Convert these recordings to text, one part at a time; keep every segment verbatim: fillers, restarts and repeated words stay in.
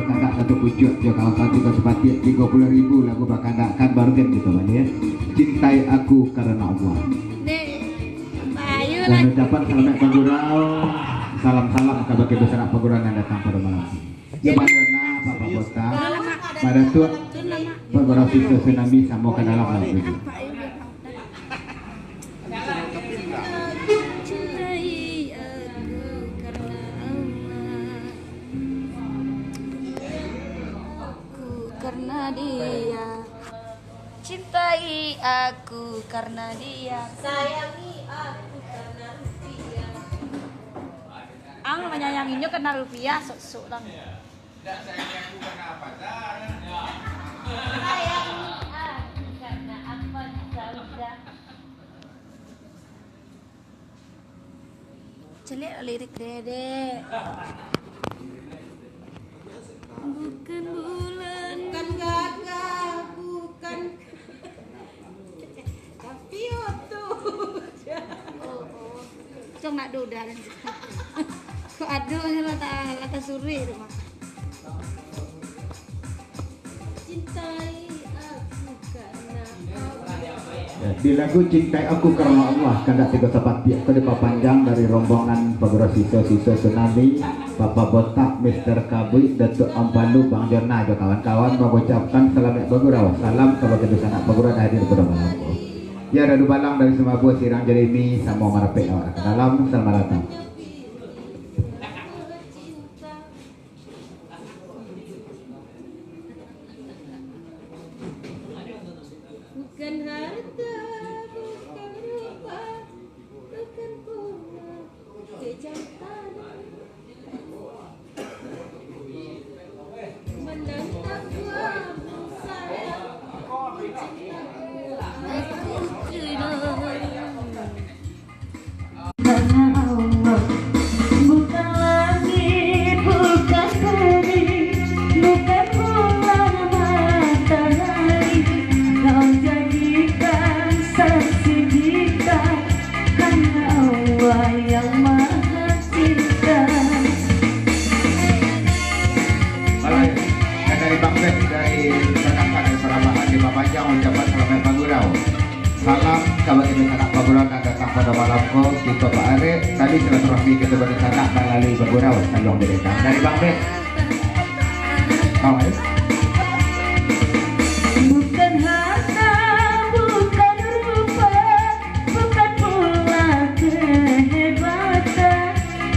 Kandak satu pucuak jo kawan-kawan tigo sapatiak, tigo puluah ribu lagu bakandakkan baru kan kito baliak. Cintai Aku Karena Allah. Dek, bayu lah. Dan ucapan salamaik bagurau, salam-salam kabake dunsanak pagurau nan datang pado malam ko. Yo, Bang Yona, Bapak Bota, Baratua, Pagurau Siso Tsunami, samo ka dalam lagu tu. Cintai aku karena Allah. Aku karena dia. Cintai aku karena dia. Sayangi aku karena dia. Ang manyayanginyo karena rupiah, sok-sok lang. Sayangi aku karena apa kita udah. Caliak lirik, Dedek. Bukan bulan. Bukan gagah, bukan. Tapi oto. Oh, oh. Cong nak duda dan kok ado lah ta-, lah tasuruik tu mah. Cintai aku karena Allah. Ya, di lagu Cintai Aku Karena Allah, kandak tigo sapatiak ko dipapanjang dari rombongan Pagurau Siso, Siso Tsunami, Bapak Botak, Mister Kabuik, Datuak Ampalu, Bang Jona, jo kawan-kawan mangucapkan salamaik bagurau. Salam kabake dunsanak pagurau nan hadir pado malam ko. Ya, Dadu Balang dari Sumabua, Sirang Jerimi, samo marapek awak ka dalam, salamaik datang. Bukan harta, bukan rupa, bukan pula kecantikan. Menantang dua sayang, mencintaku aku. Karena Allah, bukan langit, bukan bumi, bukan bulan, matahari, kau jadikan saksi kita, hanya Allah yang Maha Cinta. Baik, dari Bang Beb, dari Jakarta, dari Parabahan, dipapanjang ucapan salamaik bagurau. Salam kabake dunsanak pagurau nan datang pado malam ko, kito paarek tali silaturahmi kito badunsanak malalui bagurau saluang di dendang. Dari Bang Beb. Mau, eh? Bukan harta, bukan rupa, bukan pula kehebatan,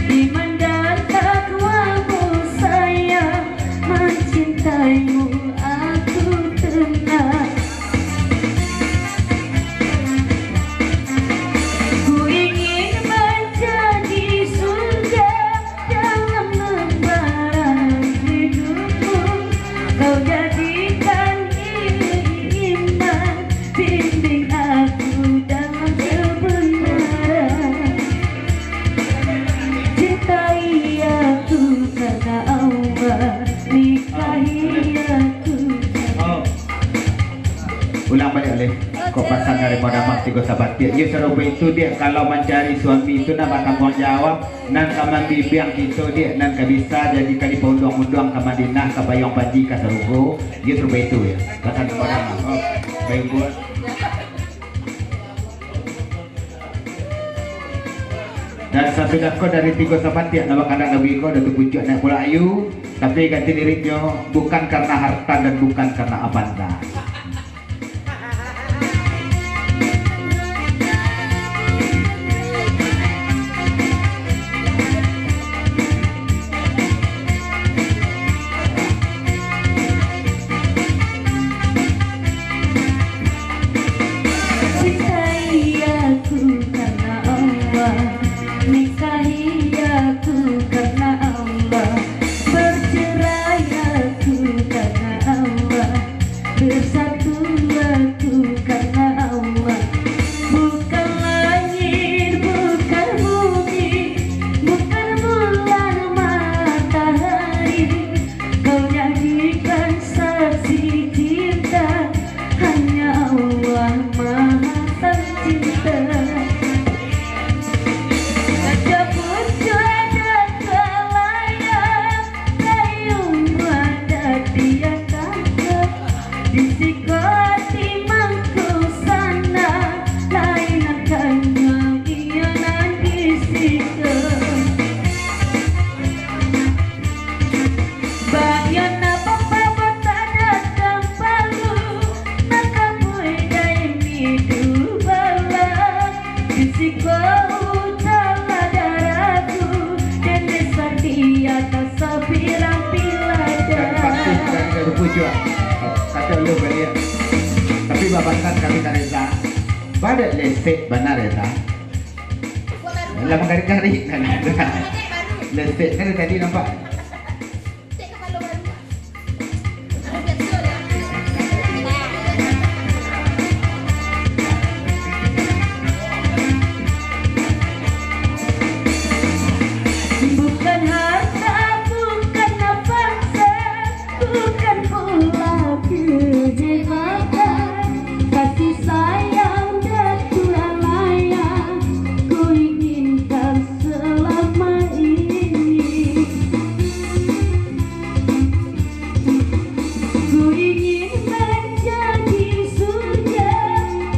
iman dan takwamu sayang, mencintaimu aku tenang. Ku ingin menjadi surga dalam lembaran hidupmu. Kau jadikan ini iman, bimbing aku dalam kebenaran. Cintai aku karena Allah, nikahi aku. Ulang baliak, Leh. Kok pasan dari Muhammad Tigo Sabatiak. Yo, sarupo itu, Diak. Kalau mancari suami itu nak batangguang jawab, nan ka mambibiang kito, Diak, nan ka bisa jadi ka dipaunduang-unduang ka Madinah, ka payuang panji, ka sarugo. Yo, sarupo itu, yo. Pasan dari Muhammad. Oh, baik, buat. Dan sasudah ko dari Tigo Sabatiak, nak bakandak lagu iko, Datuak Pucuak Naiak Pulau Ayu, tapi ganti liriknyo, bukan karena harta dan bukan karena abanda. Cintai aku karena Allah, nikahi aku karena Allah, bercerai aku karena Allah. Kato lu baliak. Tapi babasan kami ka Reza. Badak lesek bana Reza. Lah manggarik-garik kan. Lesek kan dari tadi nampak. Bukan harta, bukan nafkah, bukan pula kehebatan, kasih sayang dan pula layak ku inginkan selama ini. Ku ingin menjadi surga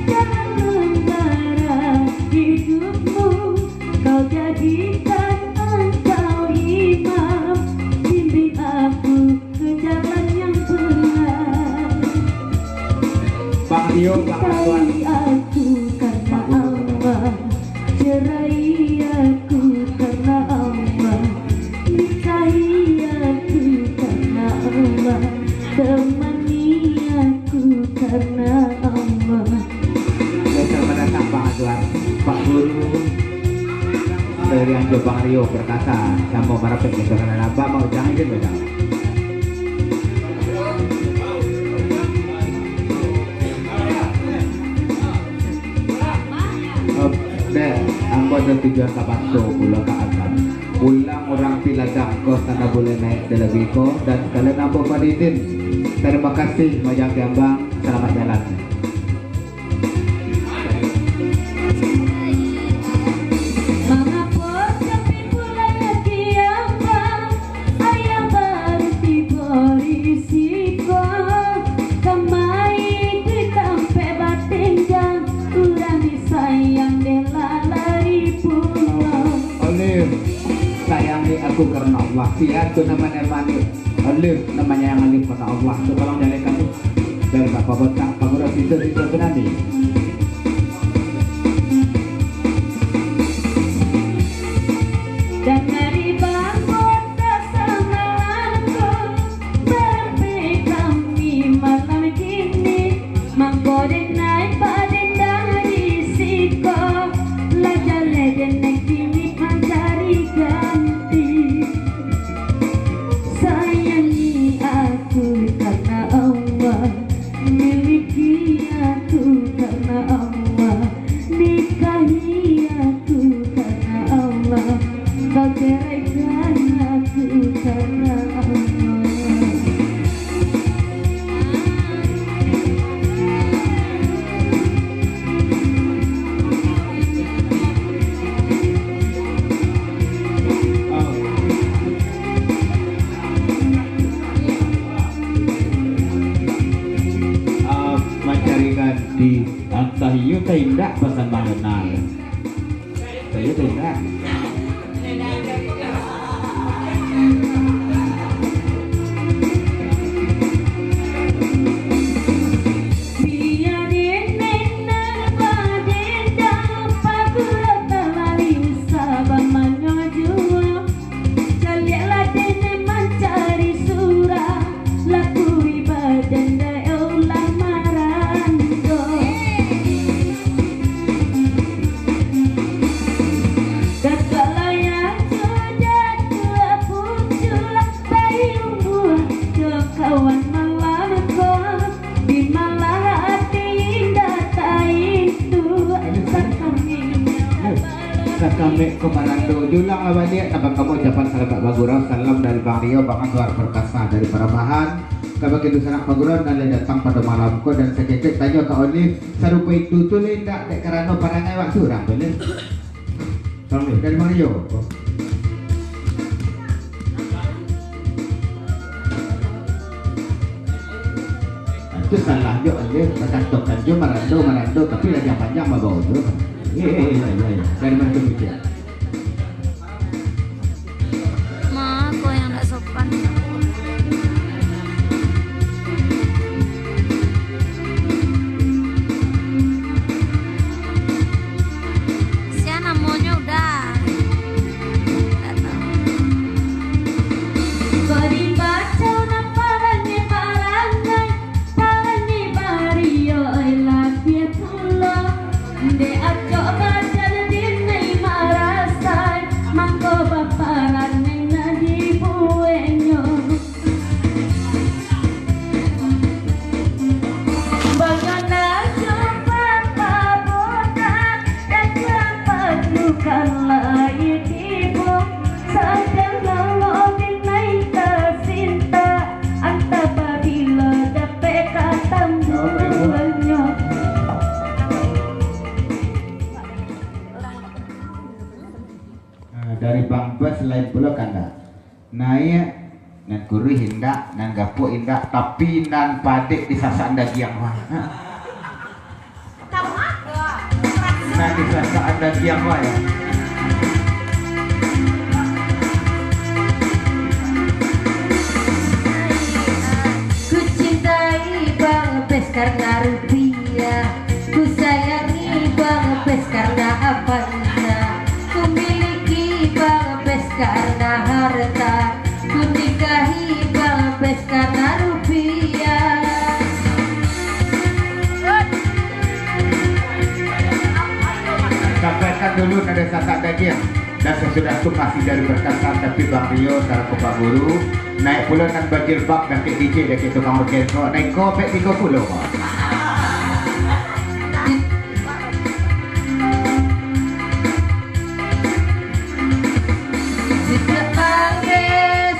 dalam lembaran hidupmu. Kau jadikan engkau imam, bimbing aku ke jalan yang benar. Bang Rio, Bang Ridwan. Cintai aku karena Allah, cerai aku karena Allah, nikahi aku karena Allah, temani aku karena Allah. Yo, selamat datang, Bang Azwar, Pak Guru. Dari Anjo Bang Rio Perkasa, samo marapek ke saudara Abah, mau jangan izin, Bang. Eh, dek, ambo ado tujuan ka banso pulo ka Agam. Pulang urang Piladang ko, sana buliah naik dalabi ko, dan sakalian ambo pamit izin. Tarimo kasih, majang kambang, salamat jalan. Mangapo tapi pulai lagi abang, ayah baru tibo di siko. Kamari di tampek batenjang, urang disayang dek lah lari pulo. Olive, sayangi aku karena Allah, sia tu namonyo manih. Olive, namonyo yang Olive karena Allah. Tu tolong jalehkan tu. Dari Bapak Botak, Pak Guru, situ, situ, tsunami. Dangari Bang Botak samalam ko, barapek kami malam kini. Mangko denai padendang di siko, lah jaleh denai kini mancari ganti. Sayangi aku karena Allah, miliki aku karena Allah, nikahi aku karena Allah, kau ceraikan aku karena Allah. Ah, mancari ganti, antah iyo ka indak pasan Bang Donald. Iyo ka indak. Bia denai nan badendang, pagulo talalu saba manyojuang. Caliaklah denai mancari surang, lakui badan dek ulah marando. Datuak Layang jo Datuak Pucuak, bayi umbuah jo kawan malam ko. Di malah ati indak taintu, sakami. Sakami ko marando. Diulang lah baliak, sabab kamu ucapan salamat bagurau, salam dari Bang Rio, Bang Anwar Perkasa dari Parabahan. Kabake dunsanak pagurau nan lah datang pado malam ko, dan saketek tanyo ka Olive, sarupo itu tu lah indak, dek karano parangai awak surang tu, Liv. Salam dari Mario. Itu salah jo, Liv. Bakatokan jo marando, marando, tapi lah jan panjang babao tu. Eh, eh, eh, ya, ya, ya. Dari mana tu mikir? Ma, ko yang ndak sopan. Sia namonyo udah. Ndak tahu. Ko dibaco nan parangai, parang Pulo kandak. Naiak, nan kuruih indak, nan gapuak indak, tapi nan padek disasakan dagiang mah. Nan disasakan dagiang mah, ya. Ku cintai Bang Bes karena rupiah. Ku sayangi Bang Bes karena apanya. Ku miliki Bang Bes karena harta. Ku nikahi Bang Bes karena rupiah. Sampaikan dulu nada sasak dagiang. Dan sasudah tu masih dari berkasar, tapi Bang Rio sarato Pak Guru. Naiak pulo nan bajilbab dakek D J, dakek tukang orgen ko. Naiak ko pek tigo puluah. Sejak pagi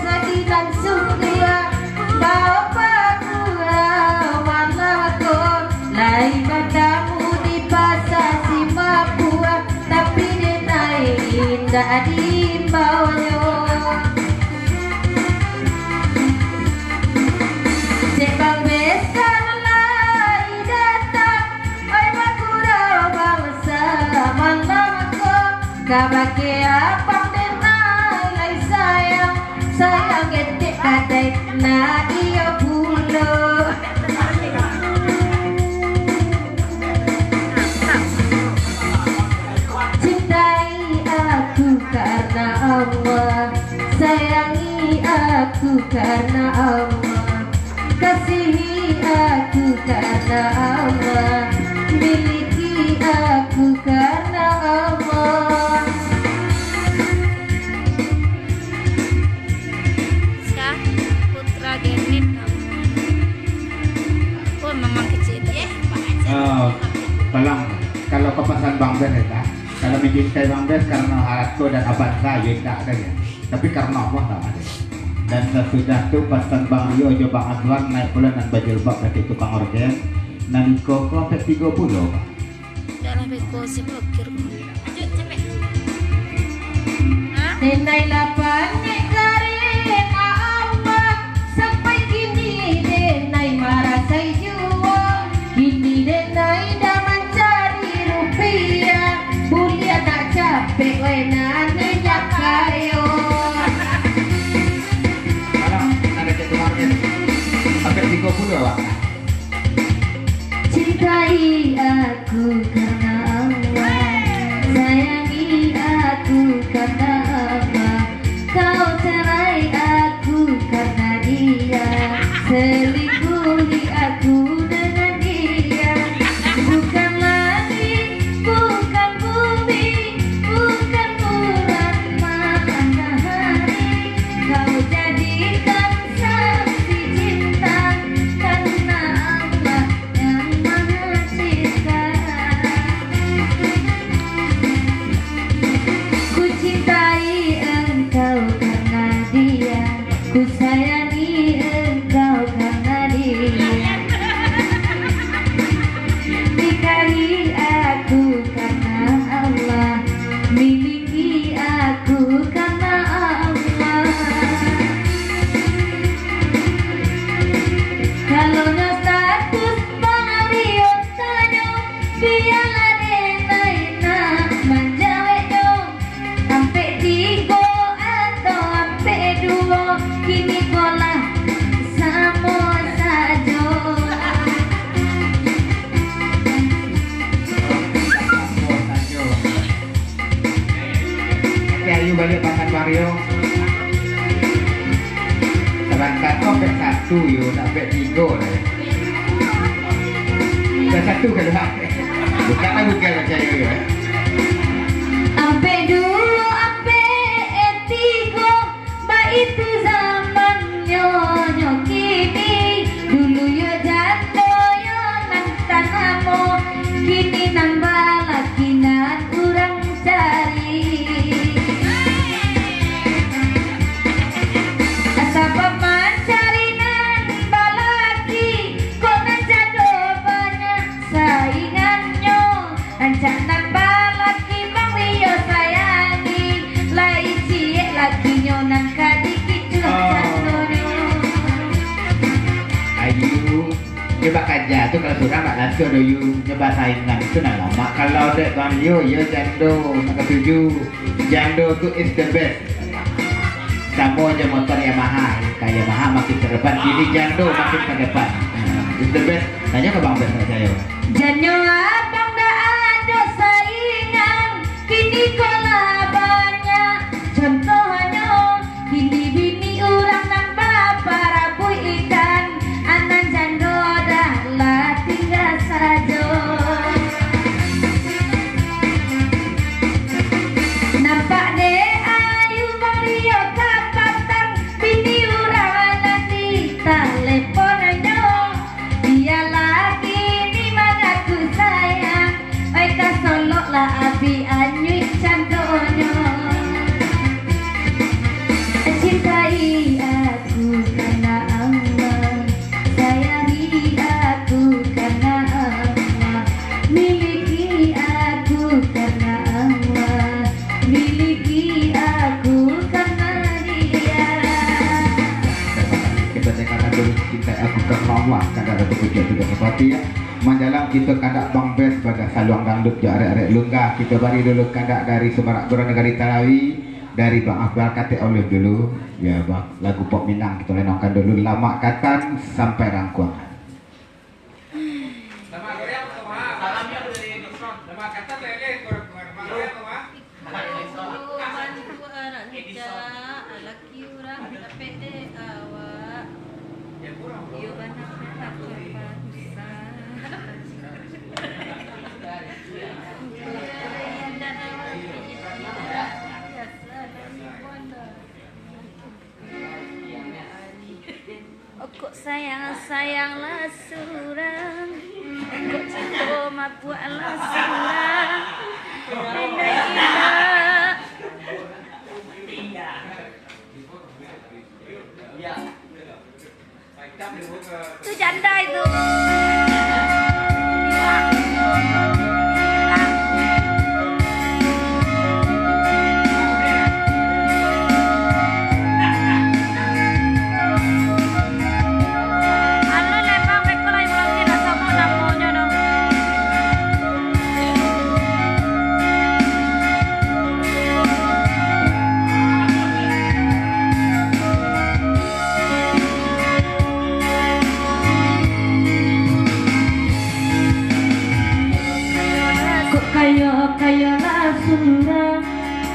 sedih dan sungguah, bawa paduan malam ko, lai batamu di Pasar Simapuah, tapi denai indak diimbaunyo. Cek Bang Bes kan lai datang, oi bagurau bangsa malam ko, kabake abang denai lai sayang, sayang getek kadai na iyo pulo. Cintai aku karena Allah, sayangi aku karena Allah, kasihi aku karena Allah, miliki aku karena Allah. Syah Putra Genit. Oh, memang kecil. Eh, tolong, kalau ka pasan Bang Bes, ya, kalau mencintai Bang Bes karena harato dan avanza, ya indak ado, ya. Tapi karena Allah, ndak ado. Dan sasudah tu, pasan Bang Rio jo Bang Azwan, naiak pulo nan bajilbab dakek tukang orgen, nan iko ko ampek tigo puluah, Bang. Dak lah beko, si blokir. Lanjut, capek. Hah? Denai lah panek karena Allah, sampai kini denai marasai juo. Kini denai dah mancari rupiah, buliah nak capek wai nan indak kayo. Alah, ado cek tu market. Ampek tigo puluah, Bang. Cintai aku karena Allah, sayangi aku karena Allah. Kau cerai aku karena dia, selingkuhi aku dengan dia. Bukan langit, bukan bumi, bukan bulan, matahari. Kau jadikan saksi cinta karena Allah yang Maha Cinta. Ku cintai engkau karena dia, ku sayangi engkau karena dia. Nikahi aku karena Allah, miliki aku karena Allah. Kalau nyo status Bang Rio tanyo, bialah denai nan manjaweknyo. Ampek tigo atau ampek duo, kini ko lah samo sajo. Samo sajo. Oke, ayo baliak pasan Bang Rio. Sabanta ko ampek satu yo, nak ampek tigo lah. Ampek satu ka lah. Bukan lah, bukan lah, cayo yo, eh. Ampek duo, ampek tigo, baitu zamannyo nyo kini. Dulu yo jando yo nan tanamo, kini nan balaki nan urang cari. Sabab mancari nan balaki, kok nan jando banyak saingannyo. Rancak nan balaki Bang Rio sayangi, lai ciek laki Yu, nyo bakaja tu kalau surang nak lansuang do Yu, nyo basaingan tu nan lamak. Kalau dek Bang Yu, yo jando, nak katuju. Jando tu is the best. Samo jo motor Yamaha, ka Yamaha makin ke depan, kini jando makin ke depan. Nah, is the best. Tanyo ka Bang Bes, nak sayo. Janyo abang dak ado saingan, kini ko lah banyak. Contohnyo, kini bini urang nan baparabuik ikan, anan jando dah lah tingga sajo. Nampak dek Ayu Bang Rio kapatang, bini urang nan di taleponnyo. Iyo lagi ni mangaku sayang, oi kasolok lah abih anyuik candonyo. Cintai aku karena Allah, sayangi aku karena Allah, miliki aku karena Allah, miliki aku karena Dia. Kita jangan dulu cintai aku karena Allah, kan ada bekerja juga seperti ya. Manjalang kito kandak Bang Bes bagai saluang dangdut jo arek-arek Lungga. Kito bari dulu kandak dari Sumarak Gurau Nagari Talawi, dari Bang Afdal Katek Olive dulu. Ya, Bang, lagu pop Minang kito lenongkan dulu, Lamak Katan sampai Rangkuang. Bantu anak nicak, laki urang dapek dek awak. Iyo bana, susah. Iyo, iyo, dan awak biasa dari pondok. Kok sayang, sayanglah surang. Kok cinto, mabuaklah surang. Indak, indak. Tu janda itu. Anu lembang beko lai, belum tidak samo namonyo doh. Kok kayo-kayo lah surang,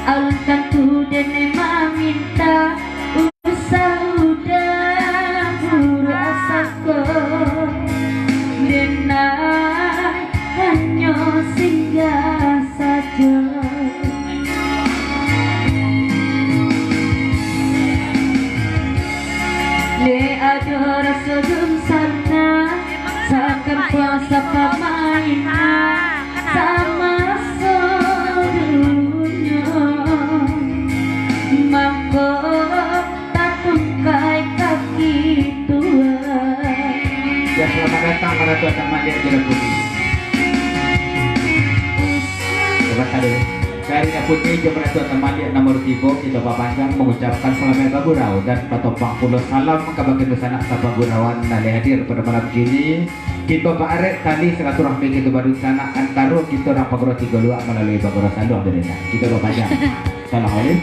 alun tantu dene maminta. Usah udah buruak sangko, denai hanyo singgah sajo. Dek ado raso dun sanang, sakampuang sapamainan, samaso dulunyo, mangko tatungkai kaki tuai. Ya, selamat datang Maratuah Tamaliak Jelaputi. Selamat datang. Dari Jelaputi jo Maratuah Tamaliak nomor tigo, kito bapanjang mangucapkan salamaik bagurau dan batompang pulo salam kabake dunsanak sapagurauan nan lai hadir pado malam kini. Kito baarek tali silaturahmi kito badunsanak antaro kito urang Pagurau Tigo Luak malalui Pagurau Saluang di Rena. Kito bapanjang. Salam alaikum.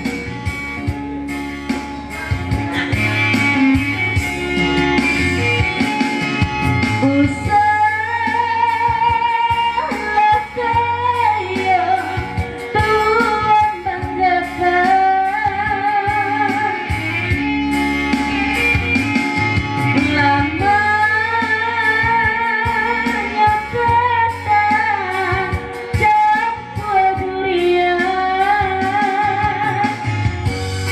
Usahlah kayo Tuhan banggakan, lamanyo kata campua durian.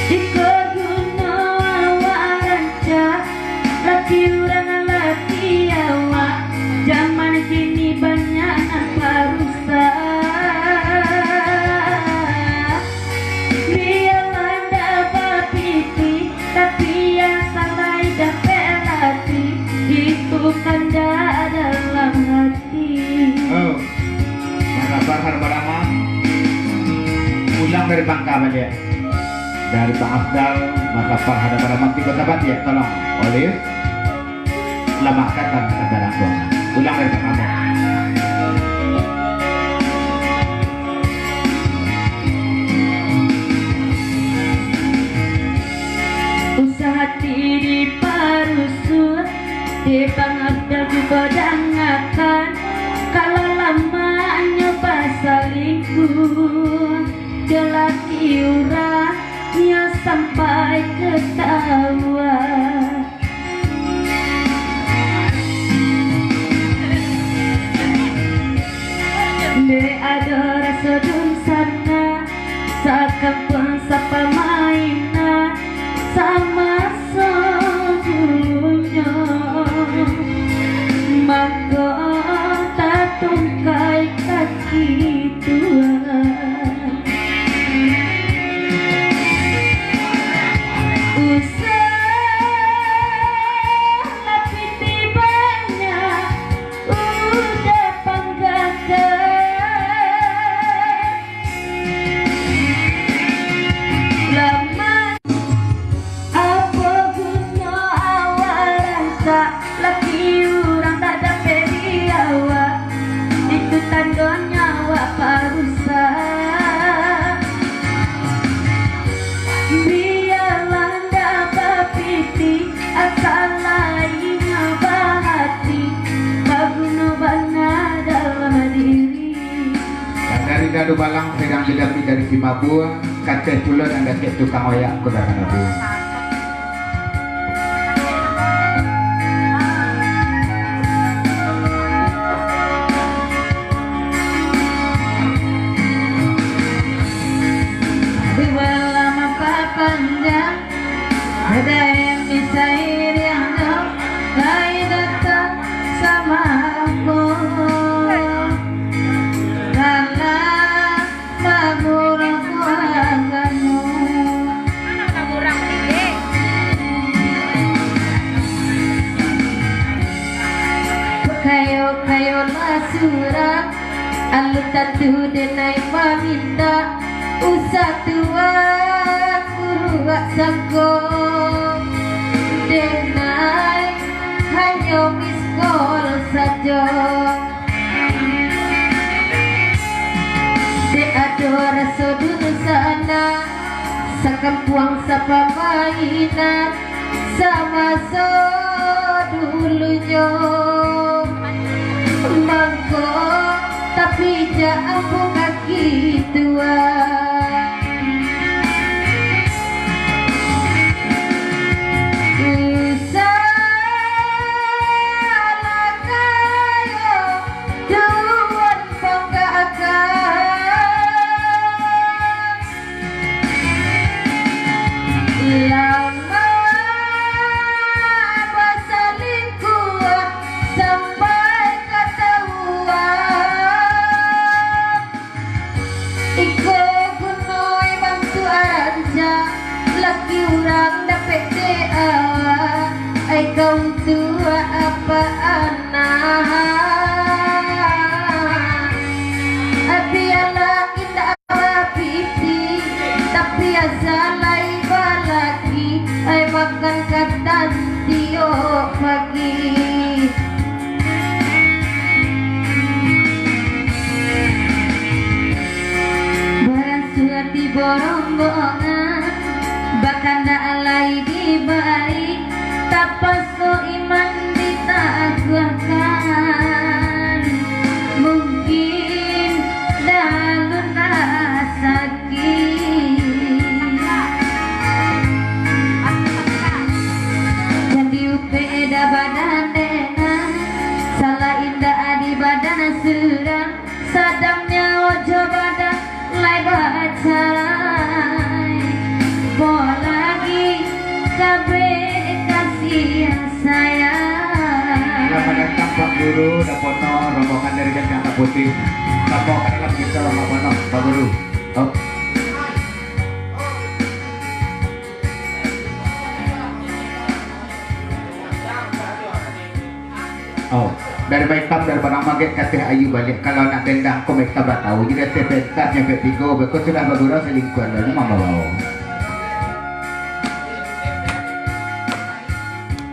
Jikok guno awak rancak, laki urang laki awak, jaman kini banyak nan parusak. Bialah ndak bapiti, tapi yang salai dapek laki, itu kandak dalam hati. Oh, Mas Afdal Harbarama. Ulang dari Bangka baliak. Dari Bang Afdal, Mas Afdal Harbarama, tigo sahabat ya, tolong. Olive. Selamatkan bangsa barang dosa. Ulang dari pertama. Usah hati diparusuah, dek pangadal dibadangakan. Kalau lamaknyo basalingkuh, jo laki urang, nyo sampai ketahuan. Dek ado raso dunsanak, sakampuang sapamainan, samaso dunyo, mangko tatungkai kaki Tuhan. Usah lah pitih banyak, udah panggakan. Lamah. Apo gunonyo awak rancak, laki urang tak dapek di awak, itu tandonyo awak parusak. Bialah ndak bapitih, asal lai nyo bahati, baguno bana dalam diri. Dari Dadu Balang, Padang Jidami dari Timabua, kateh pulo nan dapek tukang oyak ko dari Nabu. Di dalam papanjang Ada yang disairiang dong, lai datang sama aku. Kalah magurau kuagano. Kayo-kayo lah surang, alun tantu denai mamintak. Usah tuan buruak sangko, denai hanyo miskol sajo. Dek ado raso dunsanak, sakampuang sapamainan, samaso dulunyo. Mangko tapijak ambo kaki tuan. Usah lah kayo tuan panggakkan. Lama basalingkuah sampai katahuan. Iko gunoi bantuak rancak, laki urang dapek dek awak. Ai kau tuak apak anak. Bialah indak bapitih, tapi asa lai balaki, ai makan katan tiok pagi. Barasuah tibo rombongan, bakandak lai dibari, tapaso iman ditaguahkan. Mungkin dalam rasa Jadi upek dah badan denai, salah indak di badan surang, sadang nyawa jo badan lai bacarai. Bolagi kabeh kasih sayang. Selamat datang Pak Guru, Dapono, rombongan dari Jakarta Putih. Selamat datang kita, Pak Bono, Pak Guru. Oh. Oh, dari Batam, dari Padang Magek, kateh ayu baliak. Kalau nak dendang ko mereka batau, jadi teh pentas nyampe tigo, beko sudah bagurau selingkuhan, lalu mama bawa.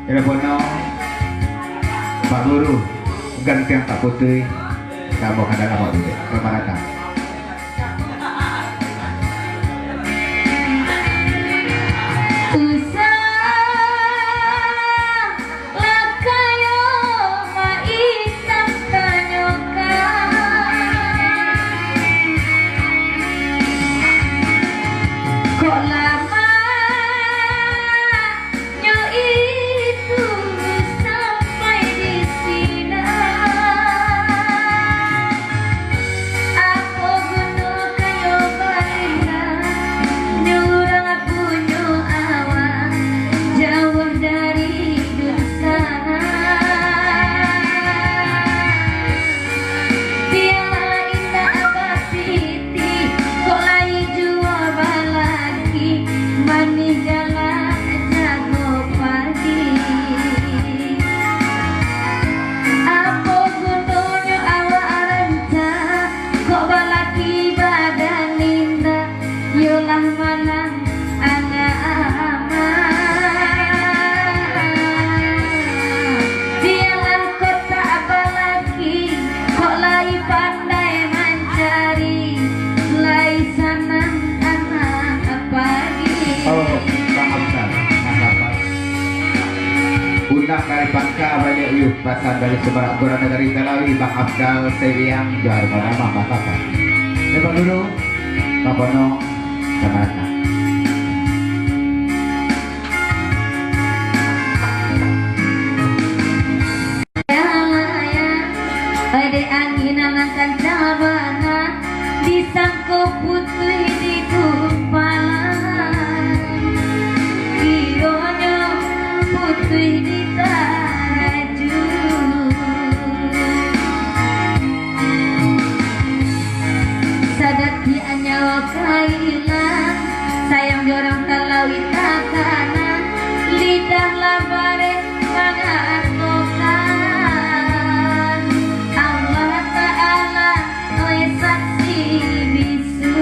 Telepono. Pak Guru, gantiang tak putuih, kamu ka dalam waktu tu. Selamat datang. Usah lah kayo maisang tanyokan. Kok lama nyo itu sampai di sinan. Apo guno kayo balinda, nyo urang punyo awak, jauah dari dunsanak. Bialah indak bapitih, kok lai juo balaki, manih galak jago pagi. Apo gunonyo awak rancak, kok balaki badan indak, iyolah manang anak amak. Bialah kok tak balaki, kok lai pandai mancari, lai sanang anak pagi. Oh, Bang Afdal, masapat. Unang dari Pangka baliak yuh, pasan dari Sumarak Gurah Nagari Talawi, Bang Afdal Sediang, Johar Panama, masapat. Bapak Guru, Bapak Nong, selamat datang. Layang-layang, dek angin nan kancang bana, disangko putuih di gumpalan, kironyo putuih di taraju. Sadatiak nyawa ka ilang, sayang jo urang Talawi takana, lidah lah bareh mangatokan. Allah Ta'ala, oi saksi bisu.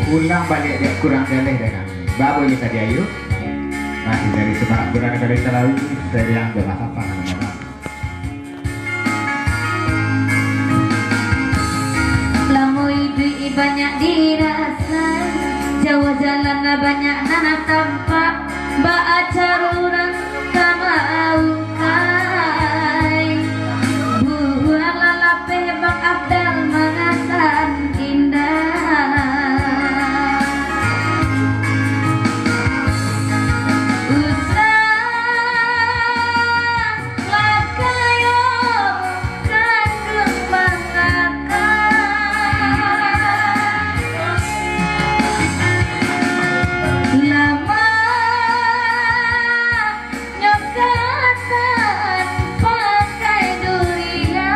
Ulang baliak, dek kurang jaleh dek kami. Babo je tadi ayu. Masih dari Sumarak Gurah Nagari Talawi, Sediang jo masapat. Lamo iduik banyak dirasai, jauah jalan banyak nan tampak, baa caro urang ka maaukai. Buah lalapeh Bang Afdal mangasan indah. Usah lah kayo kanduang mangakak. Lamak nyo katan pakai durian.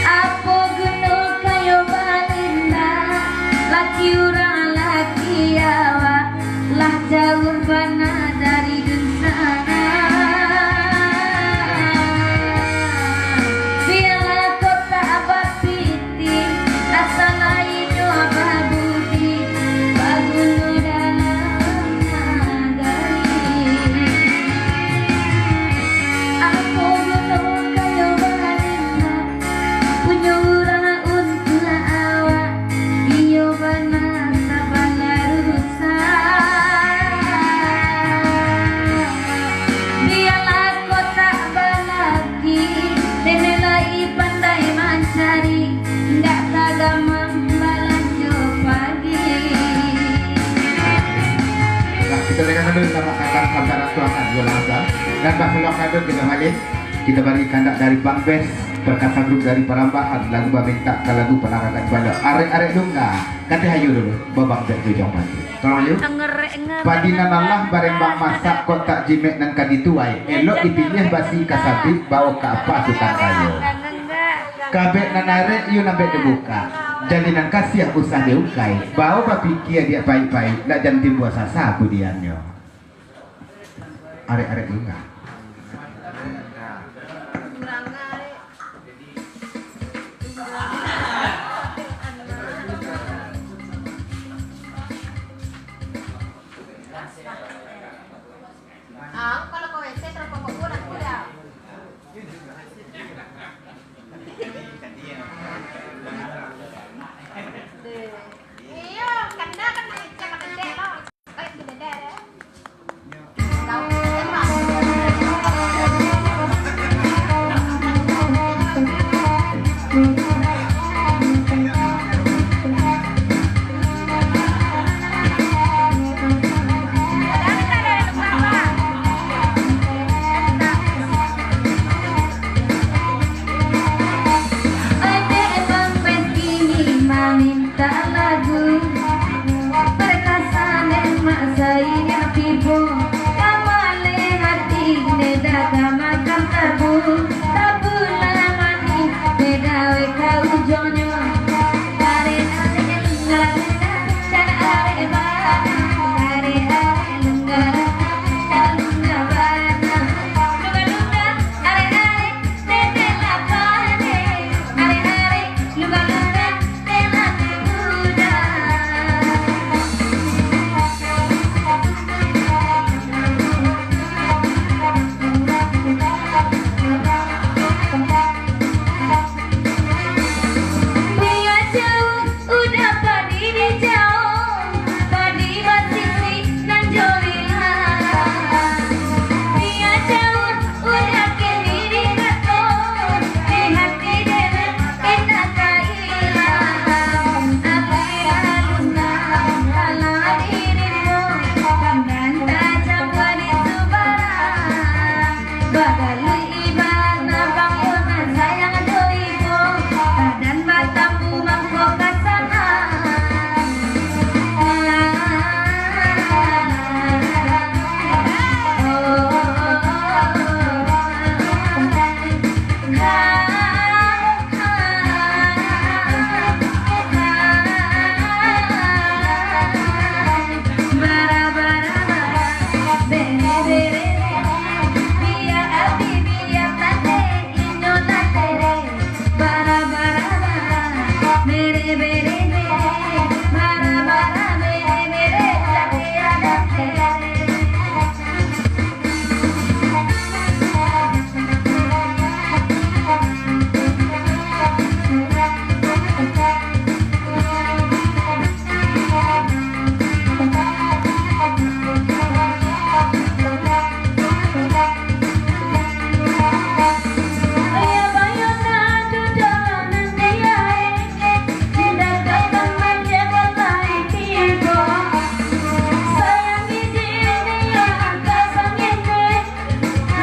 Apo guno kayo balinda, laki urang laki awak, lah jauah bana dari dunsanak. Bialah kok tak bapitih, asa lai nyo babudi, baguno dalam nagari. Apo guno kayo balinda, punyo urang untuak awak, iyo bana sabana rusak. Bialah kok tak balaki, deme lai pandai mancari, indak tagamang balanjo pagi. Nah, kita dengarkan dulu sama kata sabda tuangan, Yolah Azhar. Dan basaluang kado kita balik. Kita bari kandak dari Bang Bes, Perkasa Group dari Parambahan, lagu bamintak ka lagu Panarakan Balo. Arek-arek Dungga, kateh ayo dulu, Babang Bes Jujong Pati. Tolong ayo. Padi nan alah barembang masak, kok tak jimek nan ka dituai. Elok dipiliah basi ka sabik, bao ka apa sutan kayo. Kabek nan arek, iyo nan bek dibuka. Jali nan kasiah usah diungkai. Bao bapikia diak paik-paik, nak jan timbua sasa budiannyo. Arek-arek Dungga. Ah, kalau ke W C, terus pokok pun aku dah. Iyo, kena kan, kena gede lah. Baik, gede deh. Ade Bang Bes kini maminta lagu, perkasan den mak sainyo tibo, ka maleh ati den dah ka makan tabu, tabu nan manih den dawek ka ujuangnyo. Arek-arek lungga-lungga, dan arek bana, arek-arek lungga-lungga, dan lungga bana. Lungga-lungga, arek-arek, Udah padi di jauah, padi basisi nan jo ilang. Biar jauah, udah kini di kato, di hati dewek indak ka ilang. Apai alun nan kalah dirimu, pandang tajam di subarang. Bagalui ibana bang yo nan sayang jo iko, badan batambu mangko ka sana.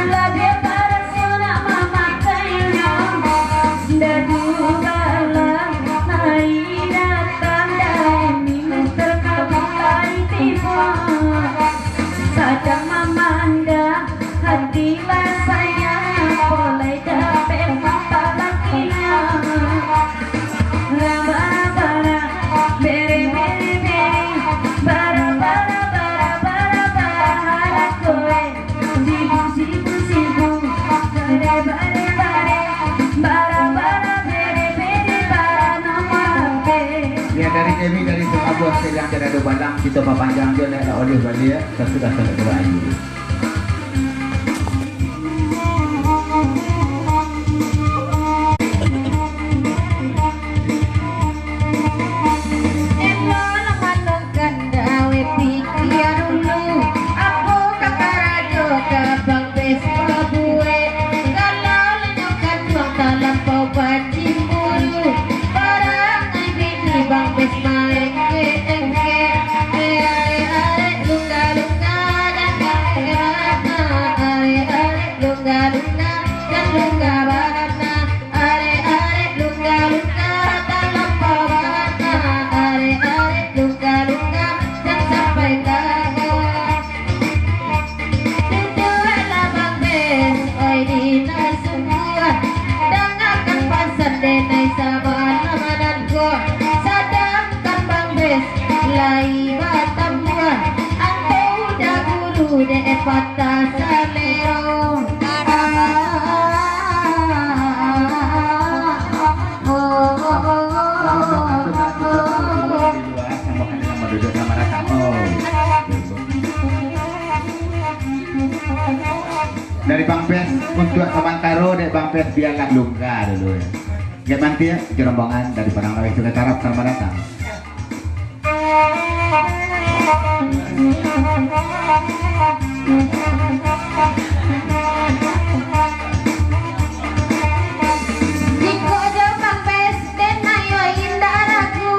Labiah paras yo nak mamakainyo, dadu balah lai datang, dari mimpi terkabulai tibo. Sadang mamandang hati lah sayang, polai dapek mapalakinyo. Bara-bara, bere-bere-bere, bara-bara-bara-bara, harakoe. Sibu, sibu, sibu, bere-bere-bere, bara-bara, bere-bere, bara nomor H P. Ya, dari kami, dari Sukabua, sekalian tiada ado balang, kita papanjang jo, nak, nak oleh baliak, sasudah salat Quran. Elok lah manangkan dawai pikia dulu, apo ka karajo ka Bang Bes babuek. Kalau lanyo kanduang talampau bacimburu, barang ai bini Bang Bes maengke-engke. Eh, arek-arek lungga-lungga dan lungga bana, arek-arek lungga-lungga dan lungga bana. Arek-arek lungga-lungga talampau bana, arek-arek lungga-lungga jan sampai ka bawah. Duduaklah Bang Bes, oi di nan sungguah, dangakan pasan denai sabana manan ko, sadangkan Bang Bes lai batambuah, antau dagulu dek patah salero. Dari Bang Pes, untuk samantaro dek Bang Pes bialah lungga dulu ya. Dek Mantiak, jo rombongan dari Padang Laweh Sungai Tarab, selamat datang. Jikok jo Bang Pes, den ayo indak ragu,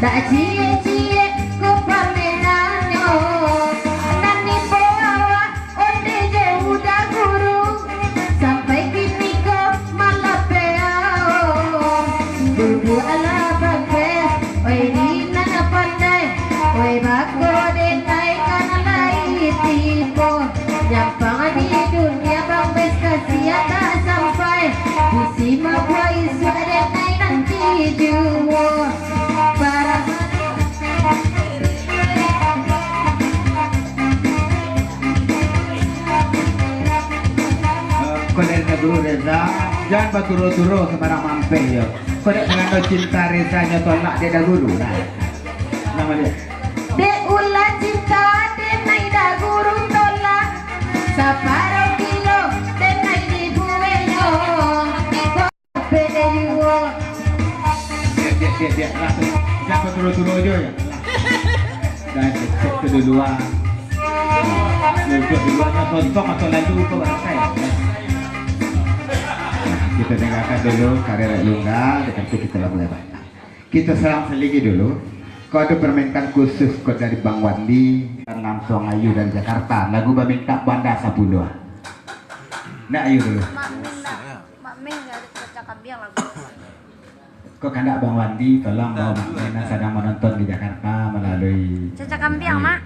dak ciek-ciek ko pamenannyo, nan dibawa awak Onde jo Uda Guru, sampai kini ko malapeh aom. Duduaklah Bang Pes, oi di nan pandai, oi bako denai ka nan lai tibo. Nyampang di dunia Bang Pes kasiah tak sampai, bisi mabuah isuak denai nanti juo. Para Eh, kau dari Da Guru Reza, jan baturo-turo sambarang mampeh yo. Kau dek karano cinta Reza nyo tolak dek Da Guru lah. Nama dia? Dek ulah cinta, denai Da Guru tolak. Saparo kilo, denai dibuehnyo. Pede juo. Diak, diak, diak, diak. Lah, jan baturo-turo jo, ya. Dah, cek tu duluan. Duduk duluan, tonton atau lalu ko barasai. Kita dengarkan dulu karya Rek Lungga, lepas tu kita lagu hebat. Kita selang seligi dulu. Kau ada permintaan khusus kau dari Bang Wandi, Nang Song Ayu dari Jakarta. Lagu bamintak Banda Sapuluah. Nak Ayu dulu. Mak Min, nak. Mak Min dari Caca Kambiang lagu. Kok kandak Bang Wandi, tolong bawa Mak Min yang sedang menonton di Jakarta melalui Caca Kambiang, Mak.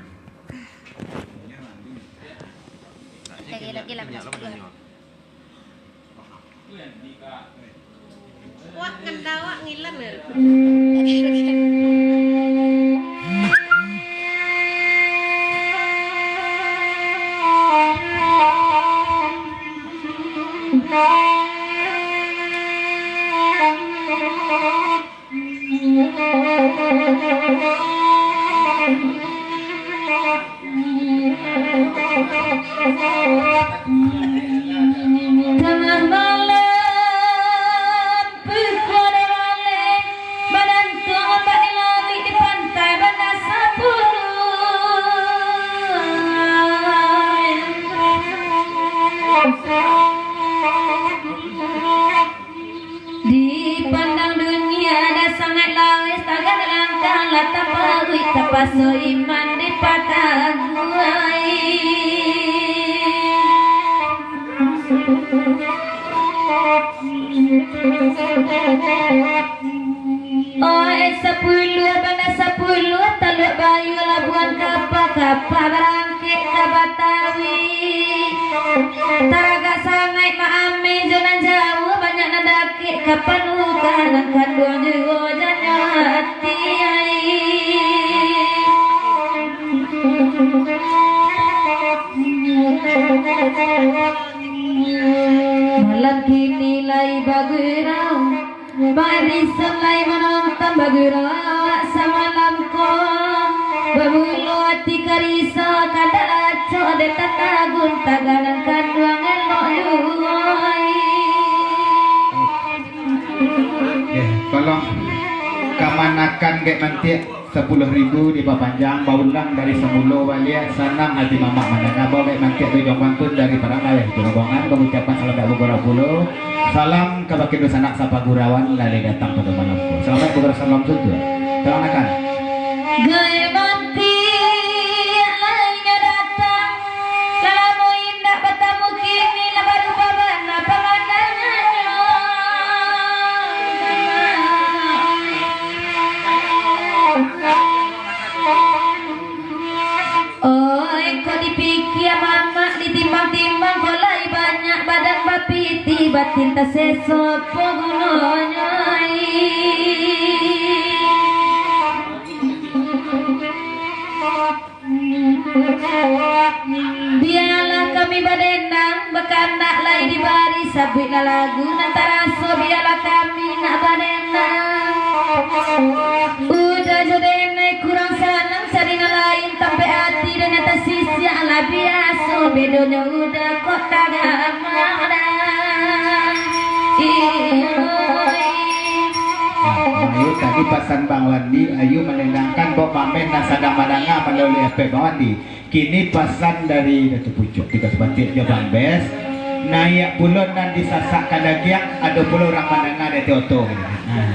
Lagi, lagi lah, minyak sepuluh. Wak ngendawak ngilang ya. Tangah malam, pukua dua baleh, badantuang ombak di lauik, di pantai Banda Sapuluah. Dipandang dunia dah sangaik laweh, tagah langkah lah taparuik, tapaso iman dipataguahi. Oih sapuluah, Banda Sapuluah, Taluak Bayu, Labuan Kapa, kapa barang- kek ka Batawi. Taragak sangaik Mak Ameh jo nan jauah, banyak nan dakek ka panukaran kanduang juo janyo ati ai. Malam kini lai bagurau, barisan lai manonton, bagurau samalam ko. Bamulo ati ka risau, kandak lacok dek tatagun, tagah nan kanduang elok juo ai. Eh, tolong kamanakan Dek Mantiak. Sapuluah ribu dipapanjang, baulang dari samulo baliak, sanang hati mamak mandanga. Baa Dek Mantiak Bejong Pantun dari Padang Laweh, jo rombongan, pangucapan salam dak bagurau pulo. Salam ka bakeh dunsanak sapagurauan, lai datang pado malam ko. Salamaik bagurau salam suntuak. Kalanakan. Dek Mantiak lai nyo datang, lah lamo indak batamu, kini lah barubah bana pamandangannyo. Oih, kok dipikia mamak, ditimbang-timbang, kok lai banyak badan bapitih, batin taseso, apo gunonyo ai? Bialah kami badendang, bakandak lai dibari, sabuiklah lagu nan taraso, bialah kami nak badendang. Uda jo denai kurang sanang, cari nan lain, tampek ati den nan tasisiak lah biaso. Bedonyo udah kok tagak madah. Iyo. Nah, ayo tadi pasan Bang Wandi, ayo mandendangkan buat pamen nan sadang mandanga malalui F B Bang Wandi. Kini pasan dari Datu Pucuak, tigo sabatik jo Bang Bes. Naiak pulo nan disasakkan dagiang, ado pulo urang mandanga dari oto. Nah.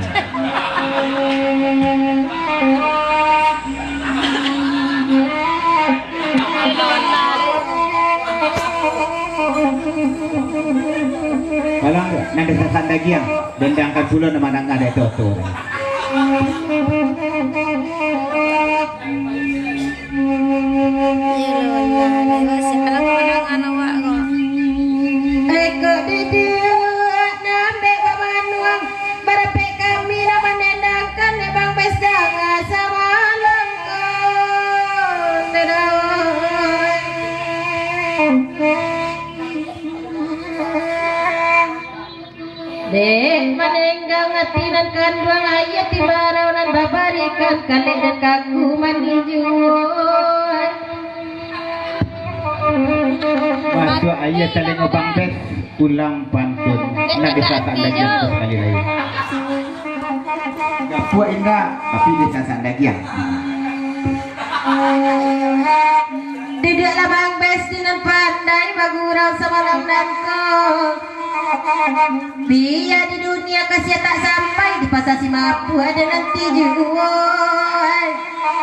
Tolong, nan disasakkan dagiang, dendangkan pulo nan mandanga dari oto. Iyo lah, iyo lah, iyo lah, siapalah kamanangan awak ko. Eko didiak nambek ka banuang, barapek kami nak mandendangkan dek Bang Bes danga samalam ko. Dadah. Dek manenggang ati nan kanduang, aia ti barau nan babarikan, kalek nan kaku mandi juo. Masuak aia talingo Bang Bes, ulang pantun. Nak disasak lagi sakali lai. Gapuak indak, tapi disasak lagi ah. Duduaklah Bang Bes di nan pandai bagurau samalam nangko. Bia di dunia ka sia tak sampai, di pasa si mapuak ado nanti juo.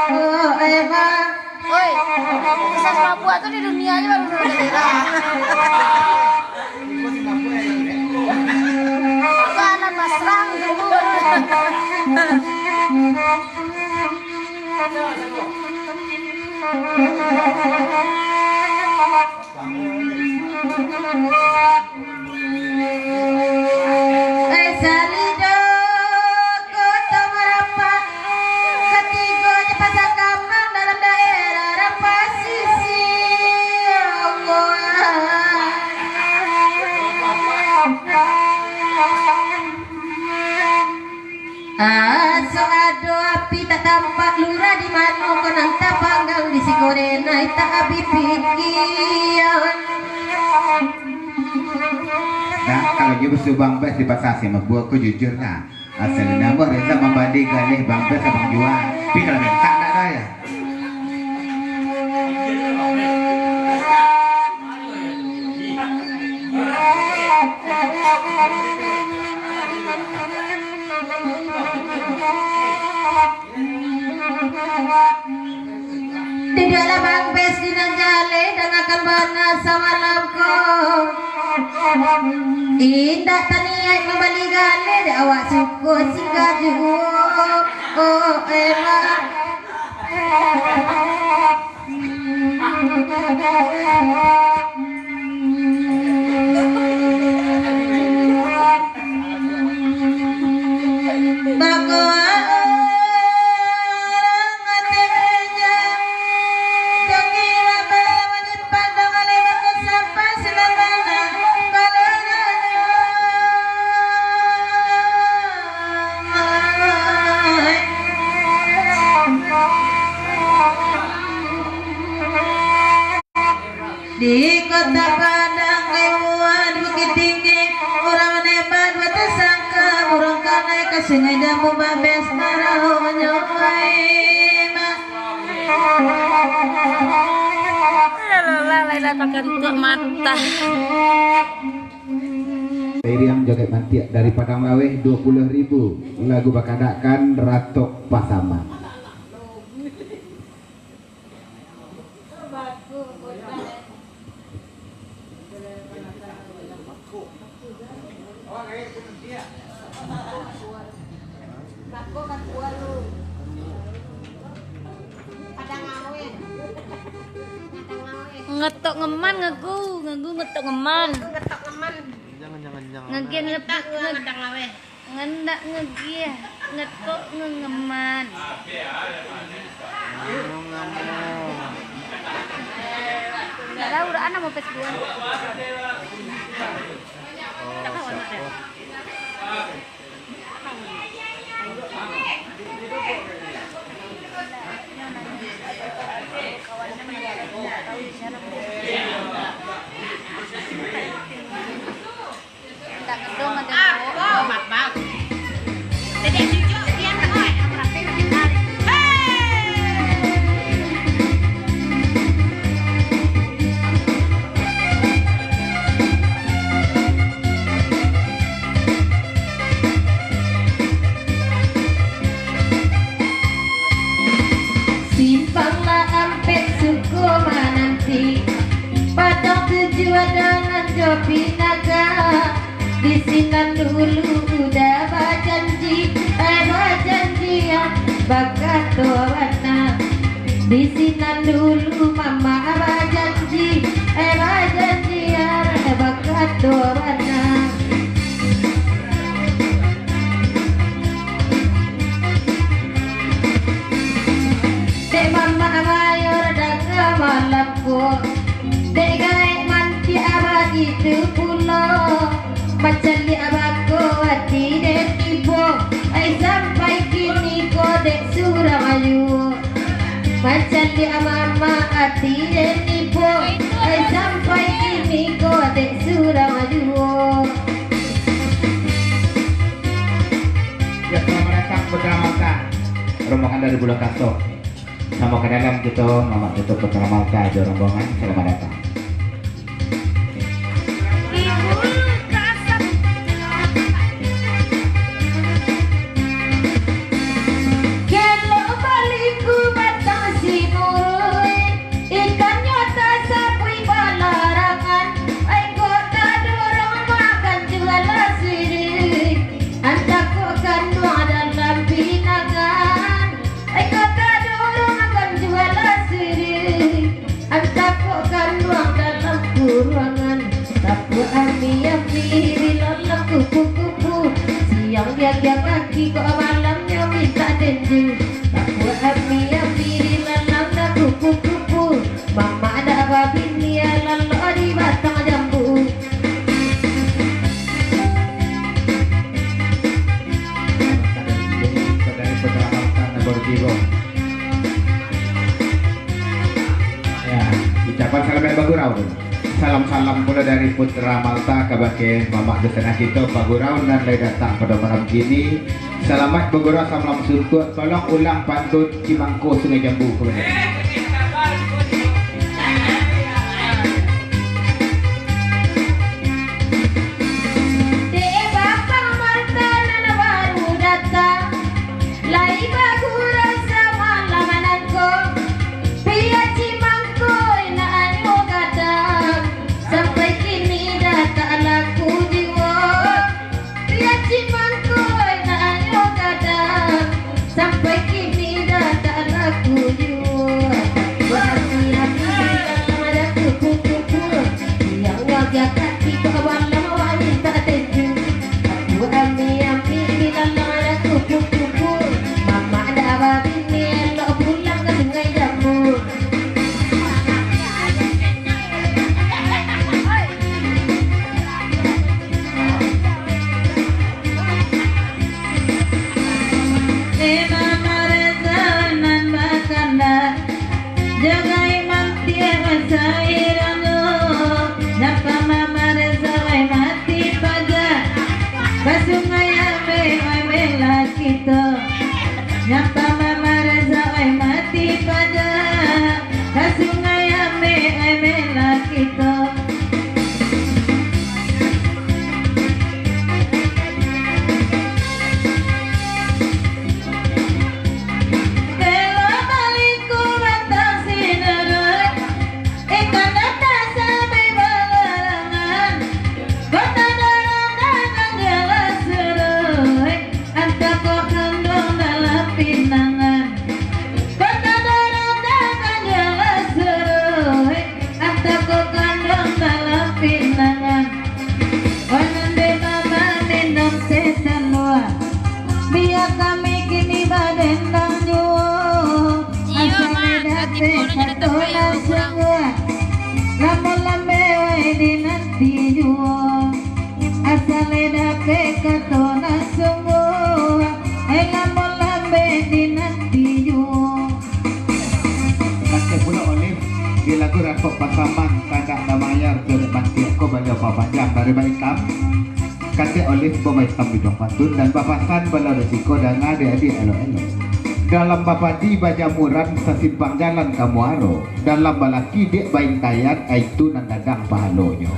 Oh, eh, Bang. Oi, bisa si mapuak tu di dunia aja baru dulu. Itu anak pasrah dulu. Eh, salido Koto Marapak, katigo di Pasa Kamang dalam daerah Rampasisi. Allah. Aso ado api tak tampak, lurah di mano ko nan tapanggang, di siko denai tak abih pikia. Nah, kalau nyo basuo Bang Bes di Pasa Simabuak ko jujur lah. Asal namo Reza mambali galeh Bang Bes abang jua. Tapi kalau mintak ndak ado ya. Duduaklah Bang Bes di nan jaleh, dangakan bana samalam ko. Indak taniaik mambali galeh, dek awak suko singgah juo. Oh, elah. Di Kota Padang, Kaimuan, Bukittinggi, urang Nebat batasangka, urang kanai ka Sungai Jambu, babes maraunyo, ai, ma. Alah, lai lah takantuak mata. Iriang joget mantiak dari Padang Laweh, dua puluh ribu, lagu bakadakkan Ratok Pasaman. Ngetok ngeman ngagu, ngagu ngetok ngeman. Jangan, jangan, jangan. Ngagian ngetok ngetok ngeman. Ngendak ngegiah, ngetok ngengeman. Nggak tahu, udah anak mau pes dua. Oh, siapa? Simpang lah ampek suko mananti, padang tujuan dangan jo pinaga. Di sinan dulu udah bajanji, eh, bajanjian, bakato bana. Di sinan dulu mamak bajanji, eh, bajanjian, eh, bakato bana. Dek mamak bayo danga malam ko, dek gaek mantiak bagitu pulo. Macaliak bako ati den ibo, ai sampai kini ko dek surang juo. Macaliak mamak ati den ibo, ai sampai kini ko dek surang juo. Ya, selamat datang Putra Malta, rombongan dari Pulau Kaso. Samo ka dalam kito, mamak kito Putra Malta jo rombongan, selamat datang. Kelok baliku batang sinuruik, ikannyo tasapuik balarangan, ai kok tadorong makan juo lah siriah, antah kok kanduang dalam pinangan. Ai kok tadorong makan juo lah siriah, antah kok kanduang dalam kuruangan. Tapuak ami-ami, bilalang kupu-kupu, siang diagiah kaki, kok malamnyo mintak denjing. Tapuak ami-ami, bilalang kupu-kupu, mamak dak babini, lalok di batang jambu. Saudari Putra Malta nan baru tibo. Ya, ucapan salamaik bagurau tu. Salam-salam pulo dari Putra Malta kabake mamak dusanak kito bagurau nan lai datang pado malam kini. Salamaik bagurau, salam suntuak. Tolong ulang pantun Cimangko Sungai Jambu kabake. Dek Bapak Marta nan baru datang, lai bagurau samalam nangko. Pia cimangko indak anyo gadang, sampai kini dah tak laku juo. Pia cimangko indak anyo gadang, sampai kini dah tak laku juo. Wah, pia cimangko indak anyo gadang, sampai kini dah tak laku juo. Yang ngagiah kaki kok malam awak mintak denjing. Aku ami-ami di dalam ada kupu-kupu. Mamak dak babini, elok pulang ka Sungai Jambu. Eh, mamarasa nan bakandak, jagai mantiak basairangnyo, napa mamarasa wai mati paja, ka Sungai Ambek wai bela kito, napa mamarasa wai mati paja, ka Sungai Ambek wai bela kito. Elok baliku batang sinuruik, ikan datak sabai balarangan, kok tadorong dagang juo lah suruik, antah kok kanduang dalam pinangan. Kok tadorong dagang juo lah suruik, antah kok kanduang dalam pinangan. Wai nan dek mamak minum teh talua, bia kami kini badendang juo. Iyo, Mak, dapek kato nan sungguah, lamo lambek wai dinanti juo. Asa lai dapek kato nan sungguah, eh, lamo lambek dinanti juo. Pulo Olive di lagu Rangkok Pasaman, Tandak Damayar, Jodet Bantiak ko baliau papanjang dari Baitam. Katek Olive baitam biduang pantun dan bapasan baliau di siko danga dek adiak elok-elok. Dalam bapadi bajamuran sasimpang jalan ka muaro, dalam balaki dek baintaian, itu nan gadang pahalonyo.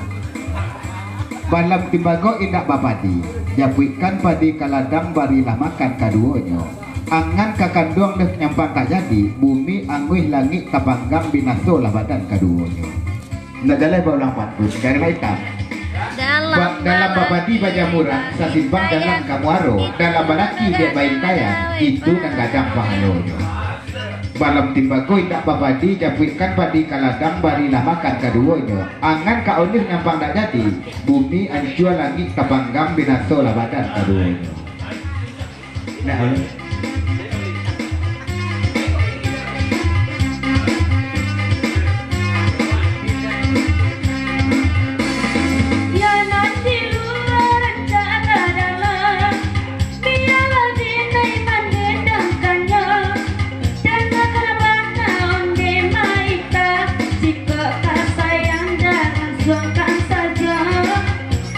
Balam timbago indak bapadi, japuikkan padi ka ladang barilah makan kaduonyo. Angan ka kanduang dek nyampang tak jadi, bumi anguih langik tapanggang binasolah badan kaduonyo. Nak jaleh baulang pantun, dari Baitam. Dalam Ba-, dalam bapadi bajamuran, sasimpang jalan ka muaro, dalam balaki dek baintaian, itu nan gadang pahalonyo. Balam timbago indak bapadi, japuikkan padi ka ladang barilah makan kaduonyo. Angan ka Olive nyampang tak jadi, bumi ancua langik tapanggang binasolah badan kaduonyo. Nah, yo nan di lua rancak ka dalam, bialah dinai mandendangkannyo. Dangakan bana onde Maita, jikok ka sayang jangan suangkan sajo.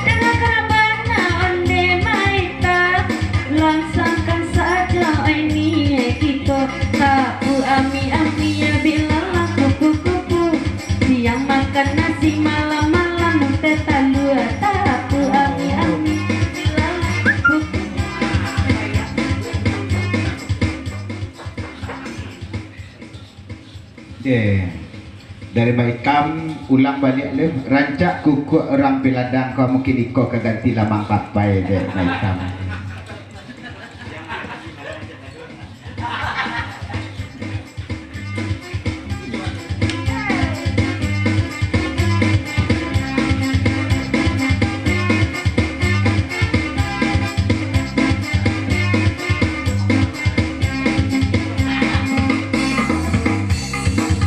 Dangakan bana onde Maita, langsangkan sajo ini kito. Tapu ami-ami bilalah kupu-kupu, siang makan nasi, malam-malam teh talua. Tapu ami-ami bilalah kupu-kupu. Oke. Dari Baitam, ulang baliak le. Rancak kukuak urang Piladang ko, mungkin iko ka ganti lamang papai dek Baitam.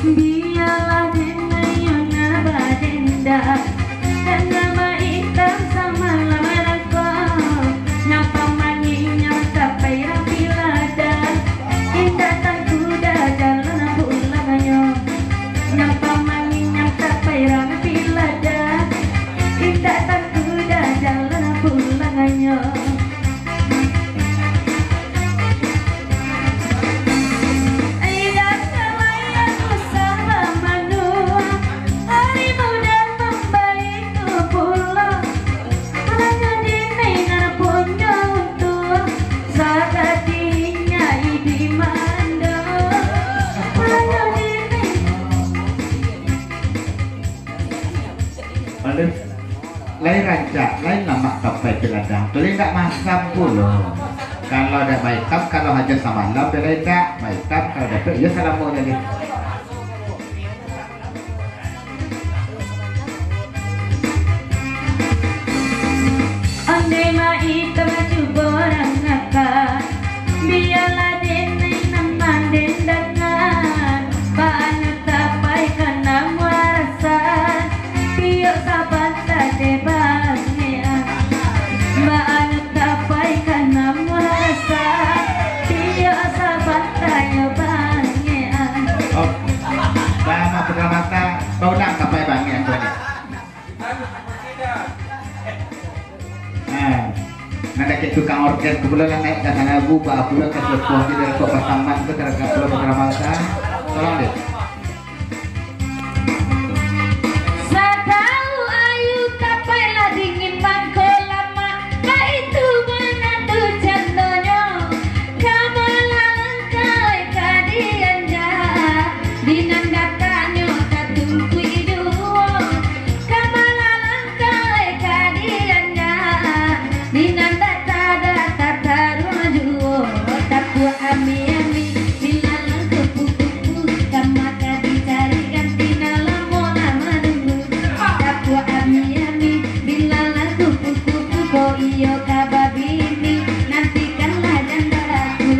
Bialah denai yo nan badenda, karano baitam samalam rangko, nyampang manginyam tapai rang Piladang, indak tantu doh jalan pulangnyo. Nyampang manginyam tapai rang Piladang, indak tantu doh jalan pulangnyo. Idak nalayan usah bamanuang, ari mudo mambaitu pulo. Alanyo dinai nan punyo untuang, sakadinyo idi mando. Alanyo dinai. Aduh, lain rancak, lain lamak tapai Piladang tu, lain dak masam pulo. Kalau dak Baitam, kalau hajo samalam, dak lain dak Baitam, kalau dapek, iyo salamo jadi. Ondeh Maitam cubo rangahkan, bialah denai nan mandendangan. Baa nyo tapai ka namuah rasan, tiok sabanta deh bangean. Baa nyo tapai ka namuah rasan, tiok sabanta yo bangean. Oh, baa mah putra mata, baulang tapai bangean tu ni. Nah, nan dakek tukang orgen ko pulo lah naiak ka sana, Bu, baa pulo ka sepuah di Rangkok Pasaman tu, taragak pulo putra mata. Tolong deh. Satau ayu tapai lah dingin mangko lamak, baitu bana tu candonyo. Ka malalangkai ka dianjak, di nan dakaknyo tatungkuik juo. Ka malalangkai ka dianjak, di nan datak-datak taruang juo. Tapuak ami-ami, bilalang kupu-kupu, ka maka dicari ganti nan lamo lah manunggu. Tapuak ami-ami, bilalang kupu-kupu, ko iyo ka babini, nantikanlah jandaku.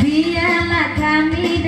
Bialah kami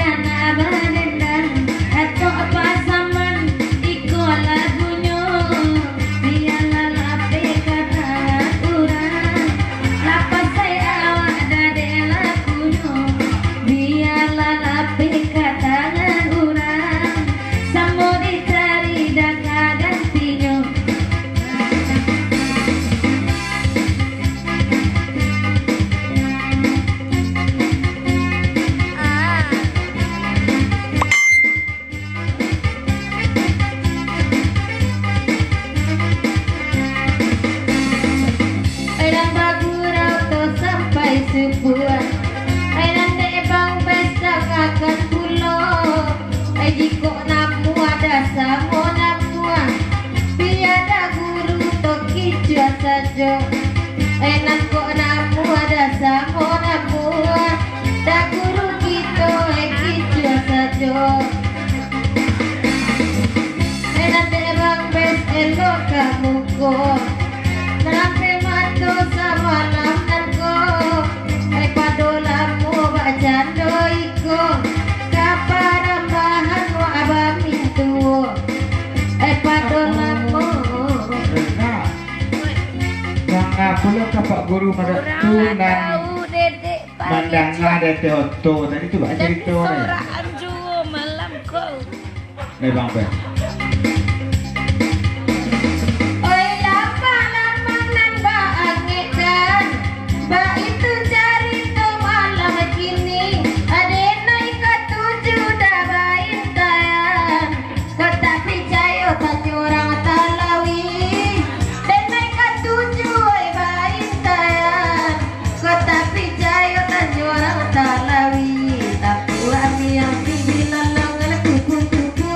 Nan dek Bang Bes elok ka muko, nan dek mato samalam nan ko, eh, pado lamo bak cando iko, ka parambahan wak bami tuo, eh, pado lamo. Nah, manga pulo ka Pak Guru madak tu nan mandanga di ateh oto tadi tu, baa carito ni? Sorakan juo malam ko. Ni Bang Pen. Oi, lamang-lamang nan baangekkan, baitu carito malam kini. Adenai katuju dah baintaian, kok tak picayo tanyo urang Talawi. Denai katuju, oi, baintaian. Kok tak picayo tanyo urang Talawi, tapuak miang pibi lalang kupu-kupu,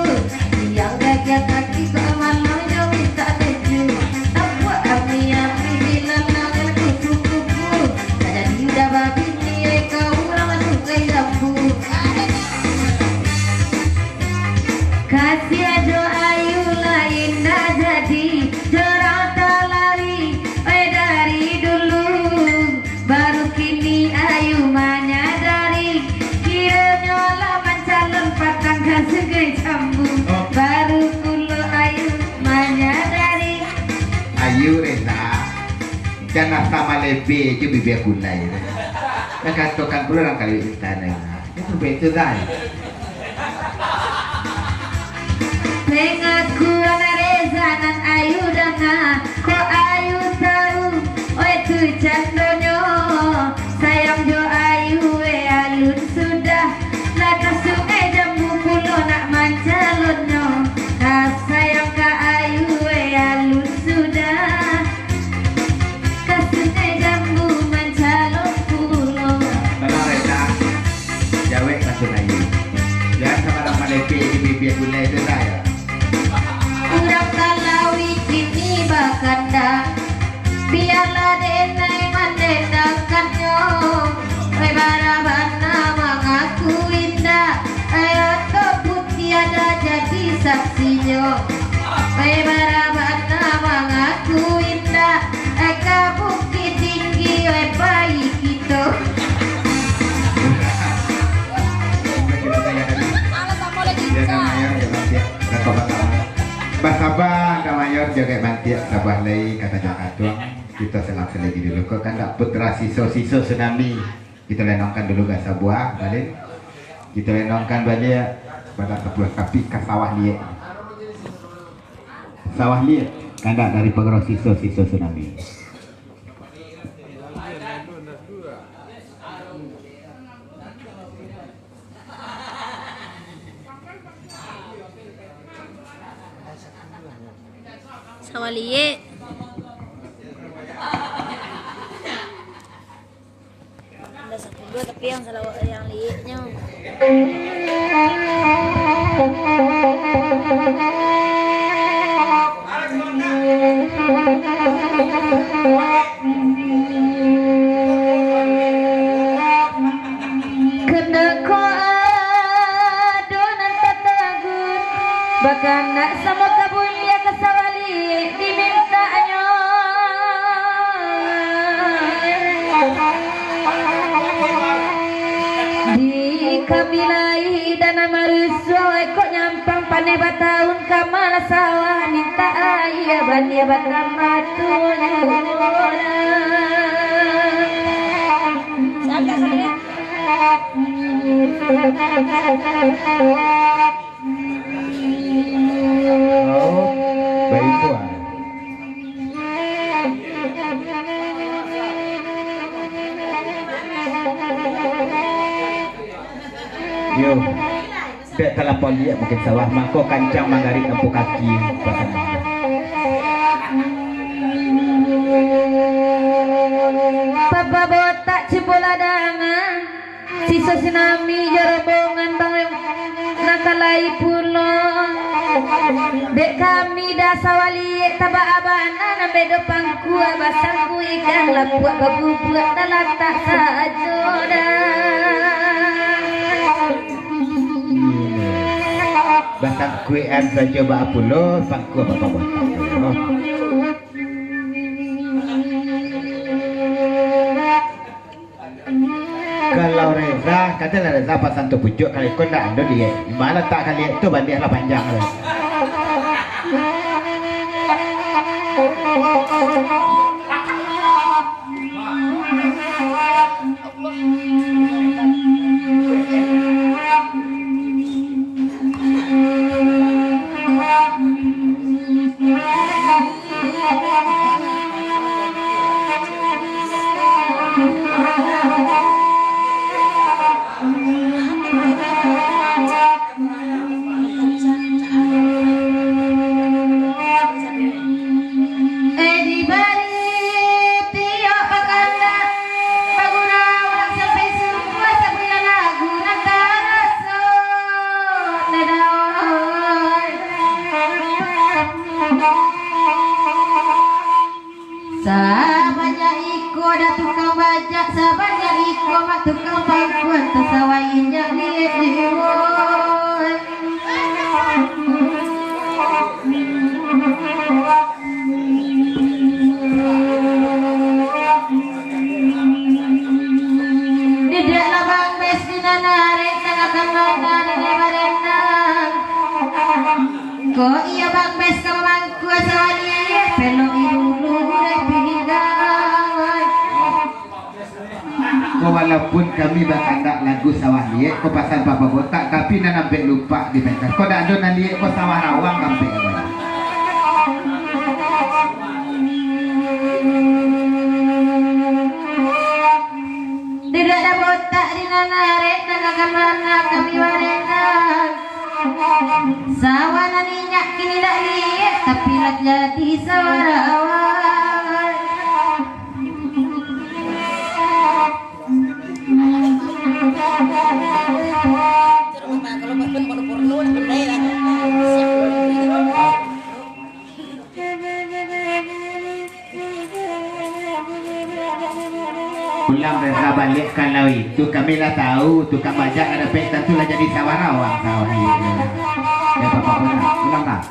miang gagiah kaki kok malang jo mintak tuju, tapuak miang pibi lalang kupu-kupu, tak jadi udah babini, eh, ka urang tu ka jambu. Kasiah jo Ayu lain dah jadi jo urang Talawi, eh, dari dulu. Baru kini Ayu manyadari, kironyo lah mancalon patang ka Sungai Jambu. Baru pulo Ayu manyadari. Ayu Rena, jan asa malebe jo bibia gulai tu. Dah katokan pulo urang Kaliwet Intan, Rena. Itu betul, Zai. Pengakuan Reza nan Ayu danga, kok Ayu tau, oi tu candonyo. Sayang jo Ayu, eh, alun sudah, lah ka Sungai Jambu pulo nak mancalonnyo. Ka sayang ka Ayu, eh, alun sudah. Ka Sungai Jambu mancalon pulo. Tenang, Rena. Jawek maksud Ayu. Jan sambarang malebe di bibia gulai tu, Nay. Urang Talawi kini bakandak, bialah denai mandendangkannyo. Oi, bara bana mangaku indak, oi, oto putiah dah jadi saksinyo. Oi, bara bana mangaku indak, eh, ka Bukittinggi, oi, pai kito. Basaba, Kak Mayor, jo Kak Mantiak, sabuah lai ka Tanjuang Katuang. Kito selang selagi dulu. Kok kandak putra siso-siso tsunami. Kito lenongkan dulu ka sabuah, baliak. Kito lenongkan baliak, badak sabuah tapi ka Sawah Liek. Sawah Liek, kandak dari pagaro siso-siso tsunami. Sawah Liek. Ada sapuluah tapi yang salawat yang lieknyo. Kena ko ado nan tatagun, bakanak samo kabun dia ka Sawah Liek dimintaknyo. Di kami lai dana marusuah, ekok nyampang paneh batahun ka malah sawah, mintak aia bania batambah tujuah. Oh, baik tuan. Yo, dek talampau liek mungkin sawah, mangko kancang manggarik lampu kaki pasan. Papa botak cubolah danga. Siso tsunami jo rombongan bang nan ka lai pulo. Dek kami dah Sawah Liek tabaa bana, nan bedo pangkuak basangku ikan lapuak babubuak talatak sajo dah. Basangkuikan sajo baa pulo, sangkua bapabuatan. Kalau Reza, katalah Reza pasan tu pucuak, kalau iko ndak ando liek. Malah tak ka liek tu, bandiang lah panjang tu. Eh, di bari tiok bakandak, bagurau urang sampai sungguah, sabuah lagu nan taraso dadaoi. Sabanyak iko dah tukang bajak, sabanyak iko mak tukang pangkuan, tasawai inyak liek-liek. Dideklah Bang Bes di nan arek, tangah kamana di barenang. Ko iyo Bang Bes ka mamangkua sawah liek, pelok ilulu gulai pinggang. Ko walaupun kami bakandak lagu sawah liek, ko pasan bapabuatan, tapi nan ampek lupak di pentas. Ko dak ado nan liek, ko sawah rawang ampek. Dek dak ado botak di nan arek, nan akan mana kami barenang. Sawah nan inyak kini dak liek, tapi lah jadi sawah rawang. Pulang Reza baliak, kalau itu kami lah tahu, tukang bajak lah dapek, tantu lah jadi sawah rawang sawah ni. Ya, Bapak, pulang, pulang, Pak.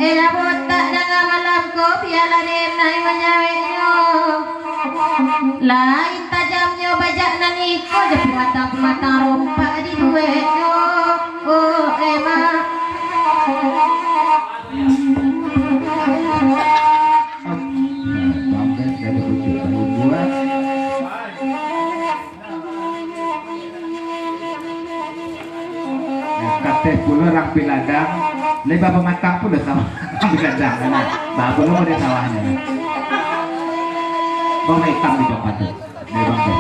Eh, lah botak danga malam ko, bialah denai manyaweknyo. Lain tajamnyo bajak nan iko, jo pamatang-pamatang rompak dibueknyo. Oh, eh, mak. Bangkai sudah dibujuk, dibuat. Kateh pulo urang Piladang, lai bapamatang pulo sawah urang Piladang, kan? Bah, pulo model sawahnyo, kan? Bawang itam di bawah tu. Dari bawah tu.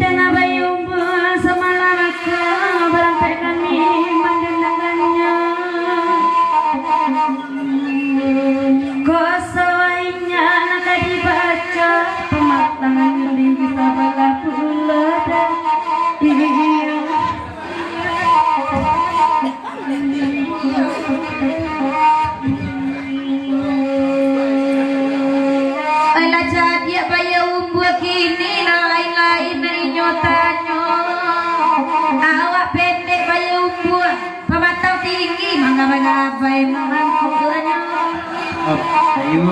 Danga bayumbua samalam ko, barampek kami mandendangannyo. Ko sawah inyak nan ka dibaco, pamatangan di sabalah pulo dah. Iyo. Alah cadiak bayumbua kini, nan lain-lain nan inyo tanyo. Awak pendek bayumbua, pamatang tinggi manggabai-gabai mangangkuanyo. Oh, ayu,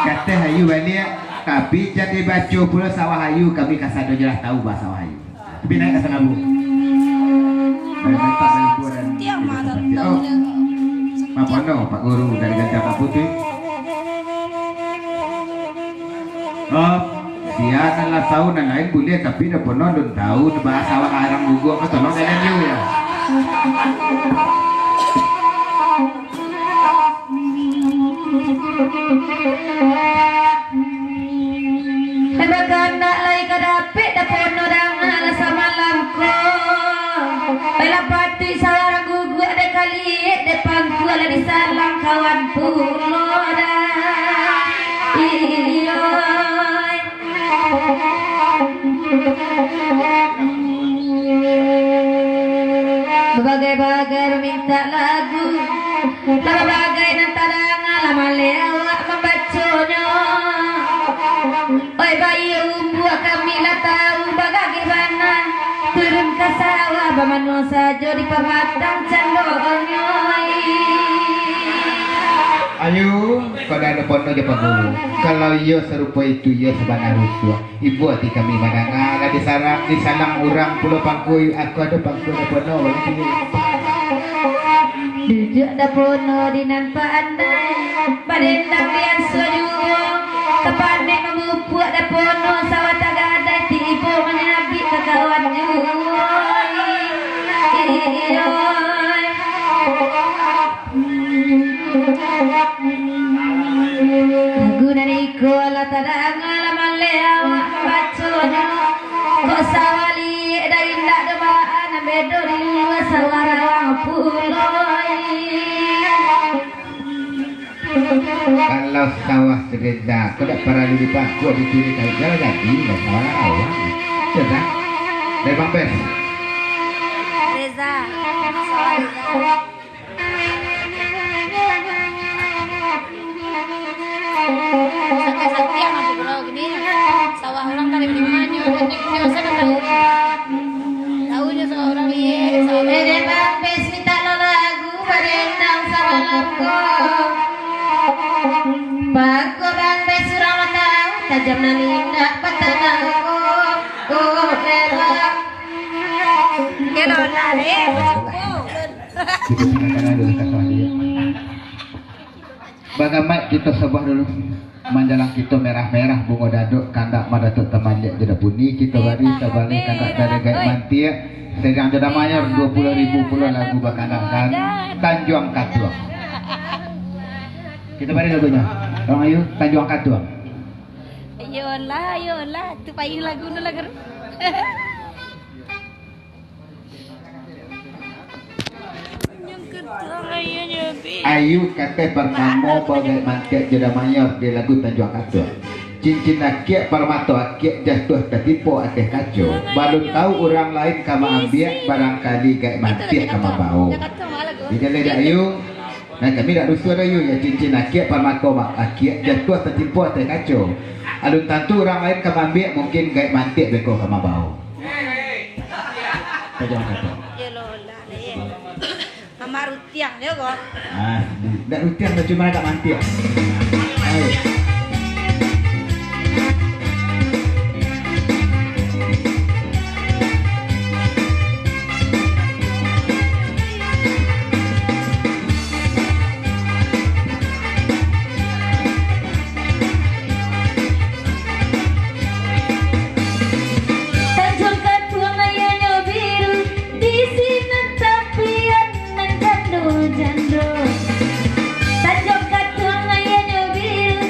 kateh ayu baliak, tapi jan dibaco pulo sawah ayu, kami kasadonyo lah tahu bah sawah ayu. Tapi naik ka sanabu. Dari mantap, dari buah dan Tiang mah tak tahu. Oh. Apa no, Pak Guru dari Gajah Kaputih? Oh, sia nan lah tahu nan lain buliah, tapi dah pernah lun tahu, bahasa awak arang guguak, kau tolong kalian dulu ya. Bakanak lai ka dapek, dapek no danga lah samalam ko. Lah patuik salarang guguak dek kaliek, Lah disalang kawan pulo dah. Iyo. Babagai-bagai mamintak lagu, lah babagai nan tadanga, lah maleh awak mambaconyo. Oi, bayi umbuak kami lah tahu bagageh bana, turun ka sawah bamanuang sajo di pamatang candonyo. Ayo, kok dak ado pono jo Pak Guru. Kalau iyo sarupo itu, iyo sabana rusuah. Ibo ati kami mandanga, lah disarang, disalang urang pulo pangkui, aku ado pangkui ado pono, bagitu. Duduak dak pono di nan pandai, badendang di anso juo, ka panek mamupuak dak pono, sawah tagadai tibo manyabik ka kawan juo. Iyo. Lagu nan iko lah tadanga, lah maleh awak mambaconyo. Kok sawah liek dah indak do baa, nan bedo di lua sawah rawang pulo. Kalau sawah segedak, kok dak paralu dipakuak di sini, kalau jalan jadi, lah sawah rawang. Sudah. Dari Bang Pes. Reza. Sawah Reza. Sakit-sakit aja pulau gini. Sawah orang dari mana nyo, dan nyo, nyo, saya tak tahu. Tahu nyo sawah orang ni, sawah orang. Bang Pes minta lo lagu, badendang sawah lako. Bako Bang Pes urang lo tahu, tajam nan indak patah nangko. Oh, merah. Kelo lah, eh. Kita tinggalkan dulu kasar dia. Bagamat kita sabah dulu. Manjalang kita merah-merah bungo dadok, kandak ma Datuak Tamaliak jo Datuak Puni, kita bari sabari kandak dari Gaek Mantiak, Sediang Jada Mayor, dua puluh ribu pulo lagu bakandangkan Tanjuang Katuang. Kita bari lagunyo. Orang ayu, Tanjuang Katuang. Ayolah, ayolah, tu payah lagu tu lagu. Ayu katai partamo Gaek Mantiak jo Datuak Mayor di lagu Tanjuang Katuang. Cincin akiak, parmato akiak, jatuah tatipo ateh kaco. Balun tahu urang lain ka maambiak, barangkali Gaek Mantiak ka mambao. Dijaleh dek Ayu. Nah, kami dak rusuah doh, Yu, ya, cincin akiak, parmato ma-, akiak, jatuah tatipo ateh kaco. Alun tantu urang lain ka maambiak, mungkin Gaek Mantiak beko ka mambao. Tanjuang Katuang. Iyolah, lah, ye. Mamak rutiang je ko. Ah, dak rutiang dah, cuma agak mantiak. Ayo. Tanjuang Katuang ayanyo biru, di sinan tapian nan jando-jando. Tanjuang Katuang ayanyo biru,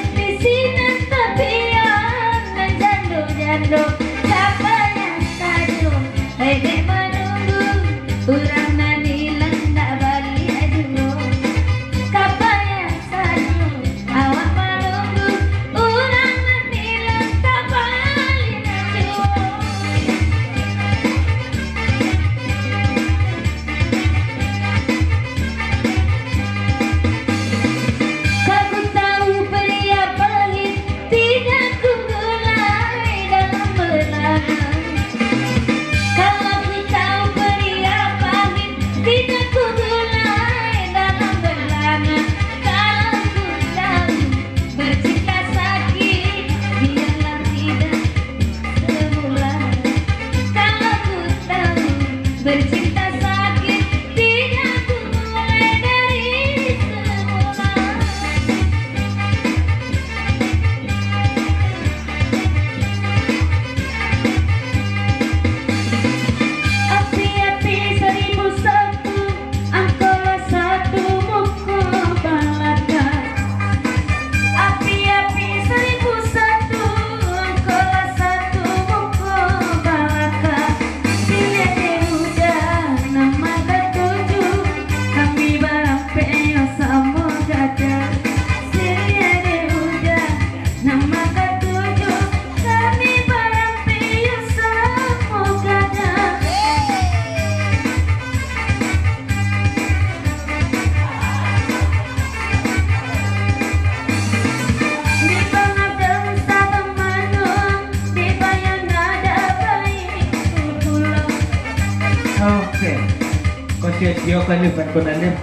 Sio-sio ka Alif pantun Alif.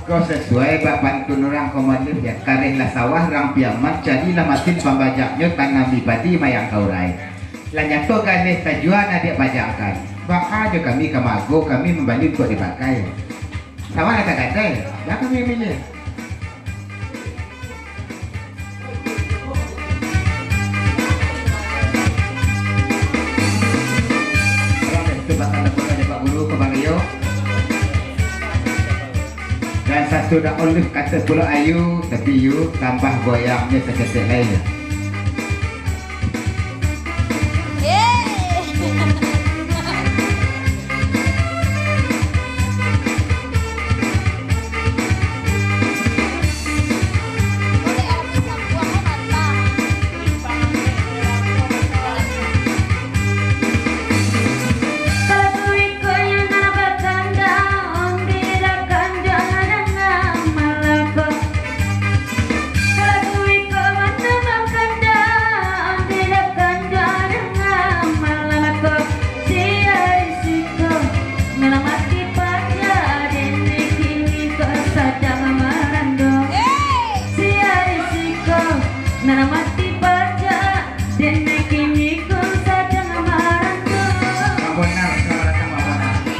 Ko sasuai bak pantun urang ko Alif, yo. Karehlah sawah rang Piaman, calilah masin pambajaknyo, tanami padi mayang ka urai. Lah nyato galeh tajua nan dek pajakan. Baa jo kami ka maago, kami mambali untuak dipakai. Sawah lah tagadai, lah kami ambiak. Salam, eh, tu bakal lakukan dek Pak Guru, Pak Mario. Dan sasudah Alif kato pulo Ayu, tapi Yu tambah goyangnyo saketek lai.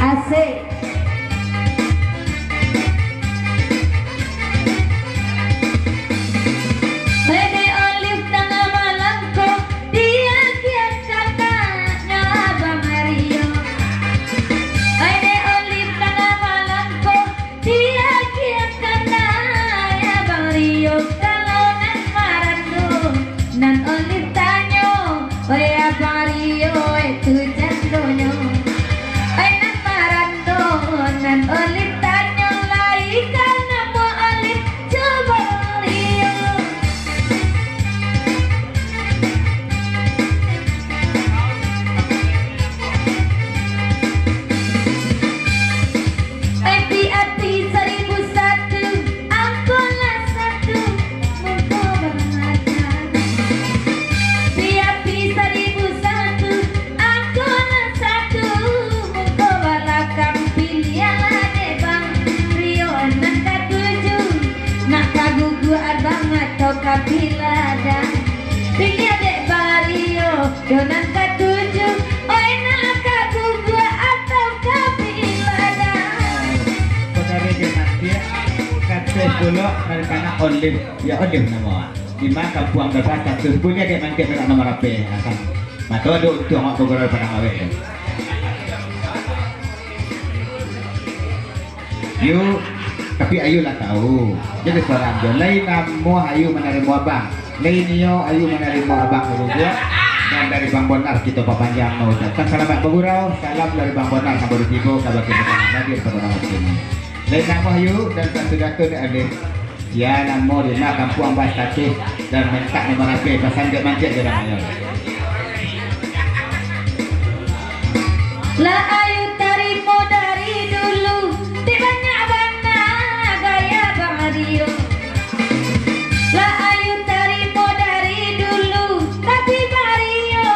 Asik. Oi dek Olive tangah malam ko, diagiah kanaknyo Abang Rio. Oi dek Olive tangah malam ko, diagiah kanaknyo Abang Rio. Kalau nan marando, nan Olive tanyo, oi Abang Rio, itu jandonyo. Oi nan marando, nan Olive tanyo, lai ka namo Olive, cubo Rio. Oi P R P saribu satu, angko lah satu, muko balakang. P R P saribu satu, angko lah satu, muko balakang. Piliahlah dek Bang Rio nan katuju, nak ka guguak abang atau ka piladang. Piliah dek Bang Rio, yo nan katuju, oi nak ka guguak atau ka piladang. Saudara Genasiah, kasih pulo dari kanak Olive. Ya, Olive namo awak. Di ma kampuang Gabah, status punya dek mangkek perak nomor H P. Akan mato ado untuang awak bagurau padang awet tu. Yu, tapi Ayu lah tahu. Jadi sorang jo. Lai namuah Ayu manarimo abang. Lai nio Ayu manarimo abang sabubuak. Dan dari Bang Bonar kito papanjang mau ucapan salamat bagurau. Salam dari Bang Bonar nan baru tibo ka bakeh hadir pado malam kini. Lai namuah Ayu dan satu dato dek Alif. Sia namo di ma kampuang Basakeh dan mintak nomor H P, pasan dek mangkek jo damanyo. Lah Ayu tarimo dari dulu, ti banyak bana gaya Bang Rio. Lah Ayu tarimo dari dulu, tapi Bang Rio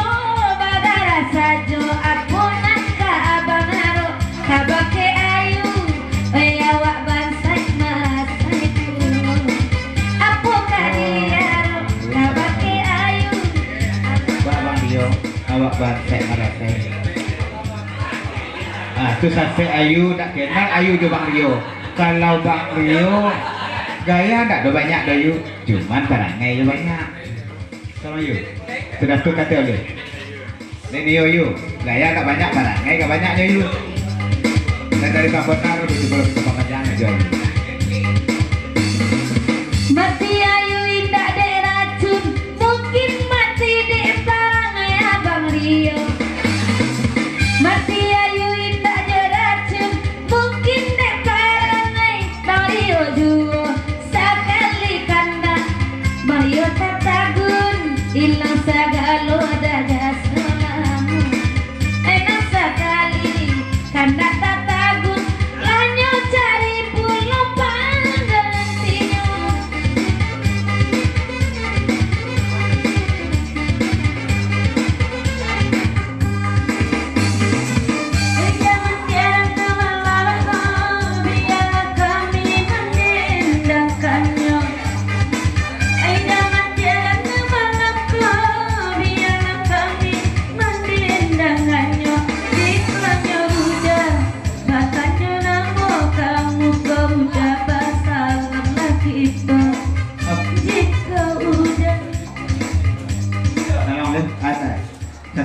badarah sajo, apo nan ka abang arok. Kabake Ayu, oi awak bansaik marasai pulo. Apo ka diarok, kabake Ayu. Ba-, Bang Rio, awak bansaik marasai. Ah, tu sasek Ayu, dak kenal Ayu jo Bang Rio. Kalau Bang Rio, gaya dak do banyak do Yu, cuman parangai jo banyak. Samo Yu. Sudah tu kato Yu. Lai nio Yu, gaya agak banyak, parangai agak banyak nyo Yu. Dan dari Bang Bonar, udah coba kita panjang aja. Mati Ayu indak dek racun, mungkin mati dek parangai Abang Rio. Mati Ayu indak dek racun, mungkin dek parangai Bang Rio juo. Sakali kandak Bang Rio tatagun, ilang sagalo dadas lamo. Enam sakali kandak tatagun, lanyo cari pulo panggantinyo.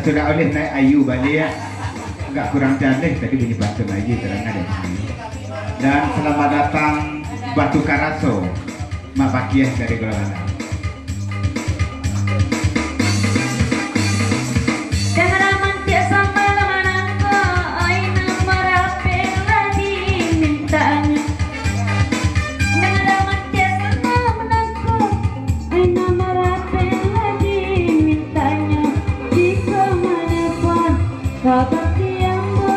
Sudah oleh naik ayu baliak, agak kurang jaleh tadi bunyi pantun ayu terang ada. Dan selamat datang Batu Karaso, Mak Bakiah dari Golongan. Dang romantis sambal manangko, ai nan marapek lah dimintanyo. Dang romantis sambal manangko, ai nan marapek lah dimintanyo. Jikok manelpon ka baki ambo,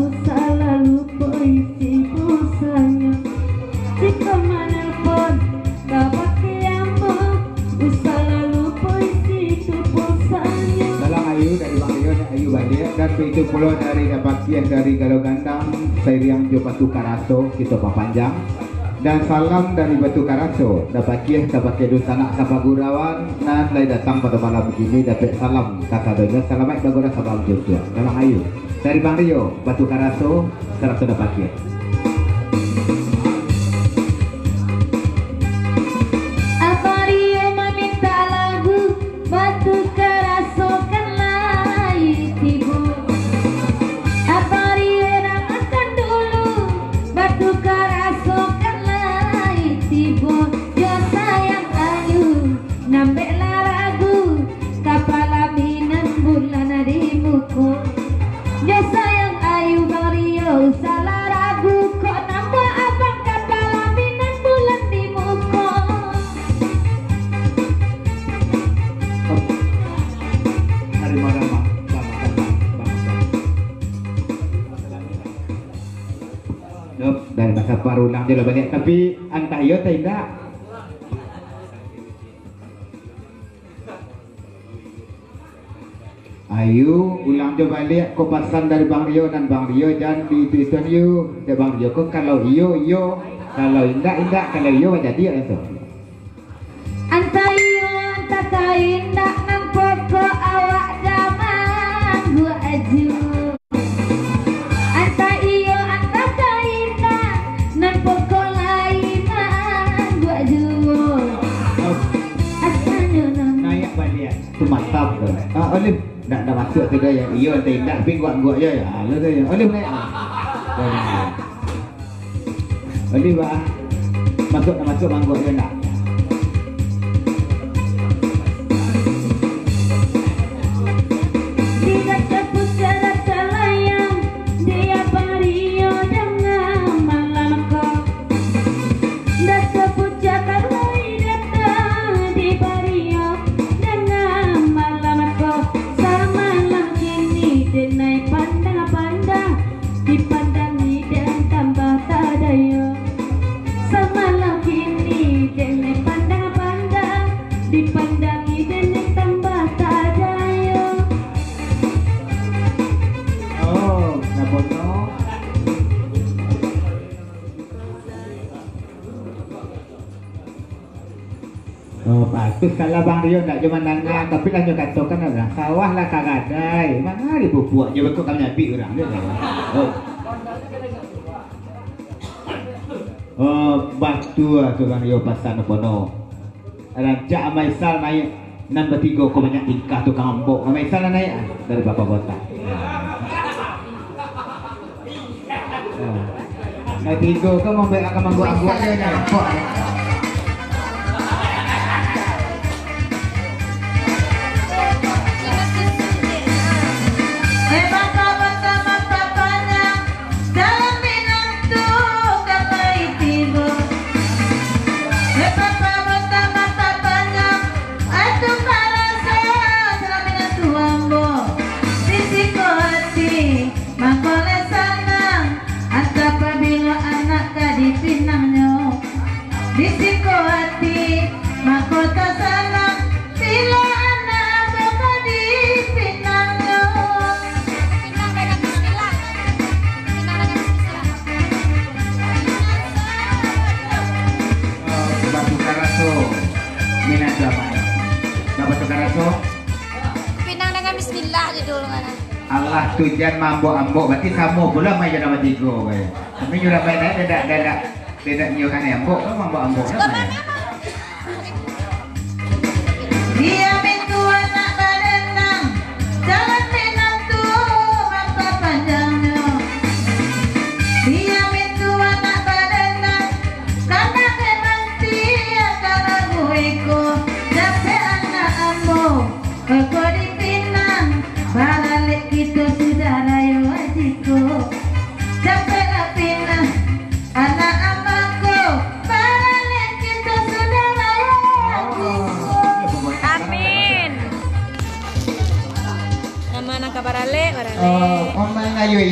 usah lalu lupo isi pulsanyo. Jikok manelpon ka baki ambo, usah lalu lupo isi tu pulsanyo. Salam ayu dari Bang Rio, ayu baliak, dan begitu pulo dari Dak Bakiah dari Galo Gandang, sairiang jo Batu Karaso, kito papanjang. Dan salam dari Batu Karaso, Dak Bakiah ka baki dunsanak sapagurauan, nan lai datang pado malam kini, dapek salam kasadonyo, salamaik bagurau, salam junjuang. Salam ayu dari Bang Rio, Batu Karaso, sarato Dak Bakiah. Abang Rio maminta lagu, Batu Karaso kan lai tibo. Abang Rio doakan dulu, Batu Karaso kan lai tibo. Yo sayang ayu, nambeklah lagu, ka palaminan bulan di muko. Yo sayang ayu Bang Rio, usahlah ragu, kok namuah abang ka palaminan bulan di muko. Dari mana, Mak? Bang, bang, bang, bang. Yup, dari masa parulang je lah banyak, tapi antah iyo atau indak. Ayu, ulang jo baliak ko pasan dari Bang Rio, nan Bang Rio jan di itu-ituan yu. Dek Bang Rio ko, kalau iyo, iyo, kalau indak, indak, kalau iyo, jadi lah tu. Antah iyo, antah ka indak, nan pokok awak dak mangguak aju. Antah iyo, antah ka indak, nan pokok lai mangguak juo. Asanyo nan Naiak baliak. Tu mantap tu. Ah, Olive, ndak, ndak masuak tu dah, yo. Iyo, antah indak, tapi guak-guak je, yo. Ah, lo tu, yo. Olive, naiak. Ah. Olive, bah. Masuak, ndak masuak, mangguak je, ndak. Di dataran puncak rasa layang, di Abang Rio danga malam ko. Dataran puncak ka lai datang di Bang Rio danga malam ko. Samalam kini denai pandang-pandang, dipandangi den tambah tak dayo. Samalam kini denai pandang-pandang, dipandangi denai tambah tak dayo. Oh, namonyo. Oh, bagus. Kalau Bang Rio ndak cuma nanga, tapi lah nyo katokan urang, sawah lah karadai. Manga dipupuak jo, beko kami abih urang tu, sawah. Oh. Oh, batua tu Bang Rio pasan apo no. Rancak Amaisal naiak, nan batigo ko banyak tingkah tukang ambok. Amaisal lah naiak dari Bapak Botak. Nah, tigo ko mambuek akan mambuek ambuak je, nyo nampak je. Eh, Bapak Botak mata panjang, dalam Minang tu ka pai tibo. Eh, Bapak Botak mata panjang, atu paraso, dalam Minang tu ambo, di siko ati. Mako lai sanang, antah pabilo anak ka dipinangnyo. Di siko ati, mako tasanang, bilo anak ambo ka dipinangnyo. Pinang dengan bismillah. Pinang dengan bismillah. Batu Karaso, Minang Damai. Batu Karaso. Pinang dengan bismillah je dulu, kan? Alah, tu jan maambok-ambok, berarti samo pulo main jo nan batigo, weh. Tapi nyo lah main, dah, dah, dah, dah, dah, dah, nyo kan ambok, kan maambok-ambok, kan main. Diamin tu anak badanang, jalan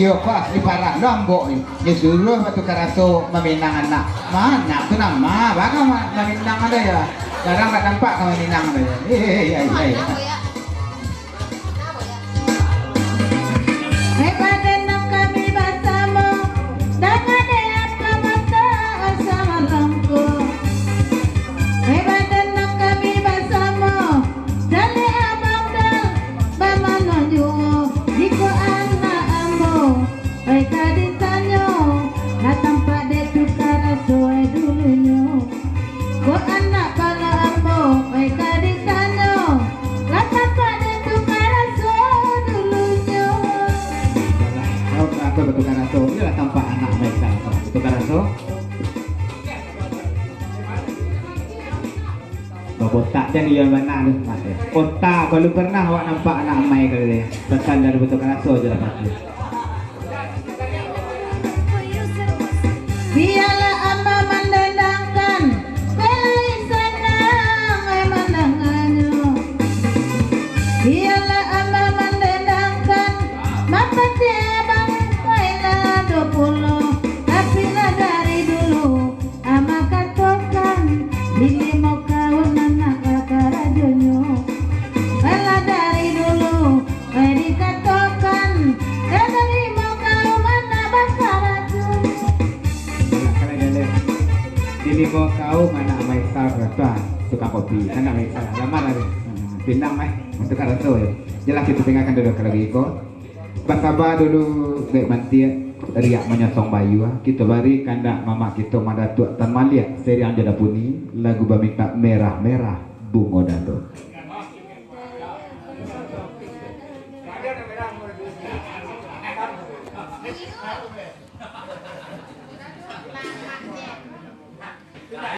Yo, pas di parak lombok ni. Nyo suruah batukar raso maminang anak. Ma, anak tu nan ma, bagai ma-, maminang ado yo. Jarang dak nampak ka maminang ado yo. Hei, hei, hei, hei. Hei, badanang kami basamo, danga dek apa mata asa malangko. Hei, badanang kami basamo, jaleh abang dal, bamano juo, jiko anak ambo, oi ka ditanyo, lah tampak dek tukar raso, oi dulunyo. Ko anak palo ambo, oi ka ditanyo, lah tampak dek tukar raso dulunyo. Alah, kau ka batukar raso, iyolah tampak anak baik ka batukar raso. Babotak jan iyo bana tu, Mas, yo. Otak, baru pernah awak nampak anak amai kali tu, yo. Pesan dari batukar raso je lah pasti. Bialah ambo mandendangkan, lai sanang ai mandanganyo. Bialah ambo mandendangkan, mapatiah bang ai lah duo puluah, tapi lah dari dulu ambo katokan, di limo kaum anak bakarajonyo. Alah dari dulu, eh, dikatokan, eh, dari limo kaum anak bakarajonyo. Kalau jaleh, di limo kaum anak Maisar, tuan, tukang kopi, anak Maisar, lamar lah tu. Hmm, pinang, eh, tukar raso, yo. Jelas kita tinggalkan dulu kalau begitu. Basaba dulu, dek mantiak, riak manyosong bayu, ah. Kito bari kandak mamak kito Madatuak Tan Maliak, Seriang Jadapuni, lagu bamintak Merah-merah Bungo Dado.